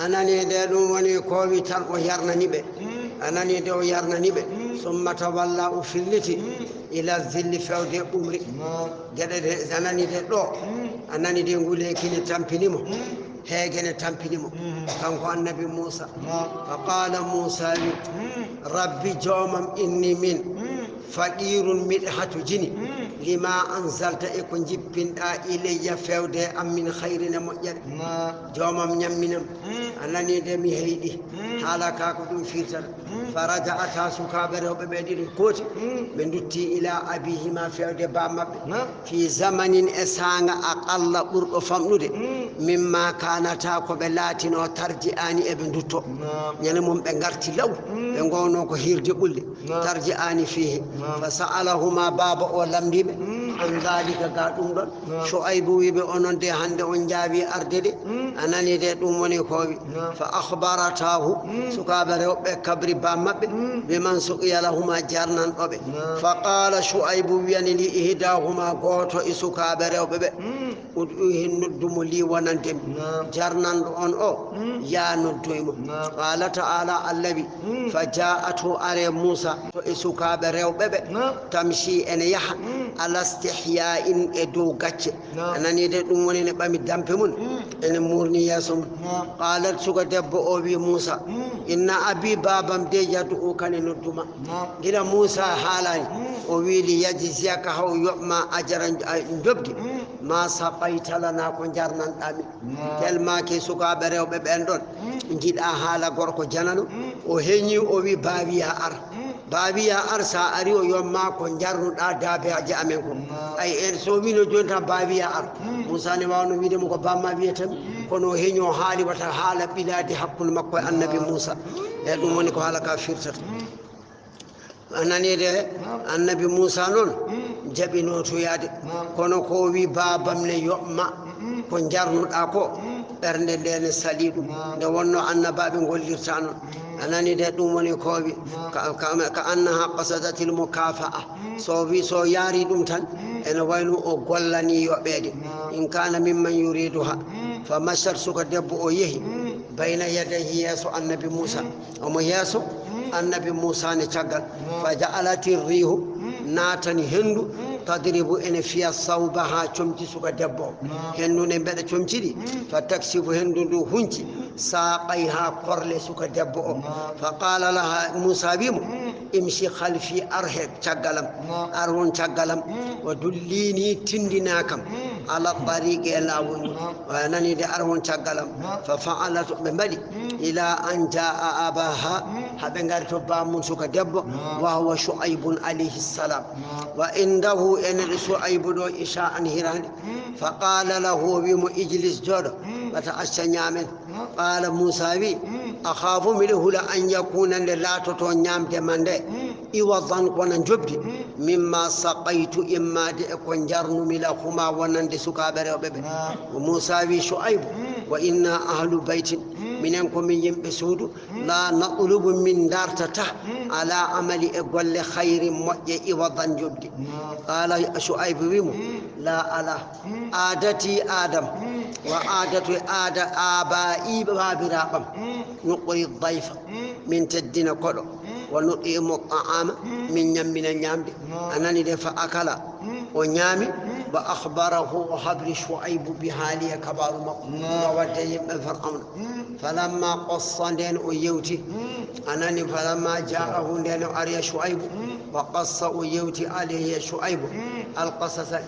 A nani de, ɗum woni ko o wi tan o yarnani ɓe. Mm. A nani de o yarnani ɓe. Mm. Summa tawalla, o filliti. Mm. Ila zilli, fewde ɓumri. Naam. Geɗe de, a nani de ɗo. Mm. A nani de ngule kine tampini mo. Mm. Heege ne tampini mo. Mm. Kanko annabi Muusa. Naam. Fa qala Muusa wi, mm, rabbi joomam, inni min, mm, faqirun, miɗo hatojini, mm, lima anzalta, e ko njippinɗa, ilayya, fewde am, min khayrin, e moƴƴere. Naam. Joomam ñamminam. Mm. A nani de mi heyɗi. Mm. Haala ka ko ɗum firtata. Mm. Fa raja'ata, sukaaɓe rewɓe ɓe ɗiɗo kooti. Mm. Ɓe ndutti ila abihima, fewde ba maɓɓe. Naam. Fi zamanin, e saanga, aqalla, ɓurɗo famɗude. Mm. Mimma kanata, ko ɓe laatino, tarji'ani, eɓe ndutto. Naam. Ñande mum ɓe ngarti law. Mm. Ɓe ngowno ko hirde ɓulli. Naam. Tarji'ani fihi. Naam. Fa sa'alahuma, baaba o lamndi ɓe, mm, an dhalika, ga ɗum ɗon. Naam. Shu'aybu wi ɓe, onon de hannde on njaawi arde de. Mm. A nani de, ɗum woni ko wi. Naam. Fa akhbaratahu, mm, sukaaɓe rewɓe kabri ba maɓɓe, mm, biman suqiya lahuma, jarnanɗo ɓe. Naam. Fa qala Shu'aybu, wiyani li ihdahuma, gooto e sukaaɓe rewɓe ɓe, mm, ud'uhu, noddu mo, li, wonande mi. Naam. Jarnanɗo on o, mm, ya noddoy mo. Naam. Qala ta'ala, Allah wi, mm, fa ja'athu, are Muusa to e sukaaɓe rewɓe ɓe, naam, tamshi, ene yaha, mm, ala istihya'in, e dow gacce. Naam. A nani de, ɗum woni ne ɓami dampe mum, mm, ene murni yeeso mum. Naam. Qalat, suka debbo o wi Muusa, mm, inna abi, baabam de, yad'uka, ne nodduma. Naam. Gila Muusa haalani, mm, o wi li yajziyaka, haw yoɓma ajran, a, njobdi, mm, ma saqayta lana, ko jarnanɗa min. Naam. Tellement que sukaaɓe rewɓe ɓen ɗon, mm, njiɗa haala gorko janano, mm, o heñi, o wi, baawiya ar. Mm. Baawiya ar, sa ari o yomma ko jarnuɗa daabeeje amen ko. Naam. Ay, en so wino jooni tan, baawiya ar. Mm. Muusa ne wawno wiide mo ko bamma wiyata mi, mm, kono o heñi, o haali wata haala ɓilaade hakkunde makko e annabi, naam, Muusa. E ɗum woni ko haala ka firtata. Mm. A nani de, naam, annabi Muusa noon, mm, jaɓinoo to yaade. Kono ko o wi baabam ne yoɓ ma, ko njarnuɗaa ko, ɓernde nde ne salii ɗum. Nde wonno annabaaɓe ngollirta noon. A nani de, ɗum woni ko o wi. Ka, ka, ka annaha qasadatil mukaafa'a. So wi, so yaari ɗum tan, ene wayno o gollani yoɓeede. In kaana mimman yuriduha, fa mashat, suka debbo o yehi, bayna yadayhi, yeeso annabi Muusa. Omo yeeso annabi Muusa ne caggal. Fa ja'alati riihu, naatani henndu, tadribu, ene fiya sawbaha, comci suka debbo o. Henndu ne mbeɗa comci ɗi. Fa taksibu, henndu ndu hunci, saaqayha, korle suka debbo o. Fa qaala laha, Muusa wi mo, imshi khalfi, ar he caggalam, ar won caggalam. Wa dullini, tindina kam, ala tariqi, e laawol ngol. A nani de, ar won caggalam. Fa fa'alat, ɓe mbaɗi. Ila an jaa abaha, haa ɓe ngari to baamum suka debbo. Wa huwa Shu'aybun alayhi salam. Wa indahu, ene ɗo Shu'aybu ɗo, isha'an, hiraande. Fa qaala lahu, o wi mo, ijlis, jooɗo. Wata acca ñaamen. Qaala Muusa wi, akhaafu, miɗo hula, an yakuna, nde laatoto ñaamde ma nde, iwadan, ko wona njoɓdi, mimma saqaytu, immaade e ko njarnumi, lahuma, wonande sukaaɓe rewɓe ɓe. Ko Muusa wi Shu'aybu, wa inna ahlu baytin, minen ko min yimɓe suudu, la natlubu, min dartata, ala amali, e golle, khayrin, moƴƴe, iwadan, njoɓdi. Qaala Shu'aybu wi mo, la, ala, aadati, aadam, wa aadatu, e aada, abaa'i, baabiraaɓam, nuqri dayfa, min teddina koɗo, wa nut'imu ta'ama, min ñammina ñaamde. A nani de, fa akala, o ñaami, wa akhbarahu, o habri Shu'aybu bi haali, e kabaaru makko. No wadde yimɓe Fir'awna. Falamma qassa, nden o yewti. A nani, falamma ja'ahu, nden o ari e Shu'aybu. Wa qassa, o yewti, alayhi, e Shu'aybu. Al qasasa.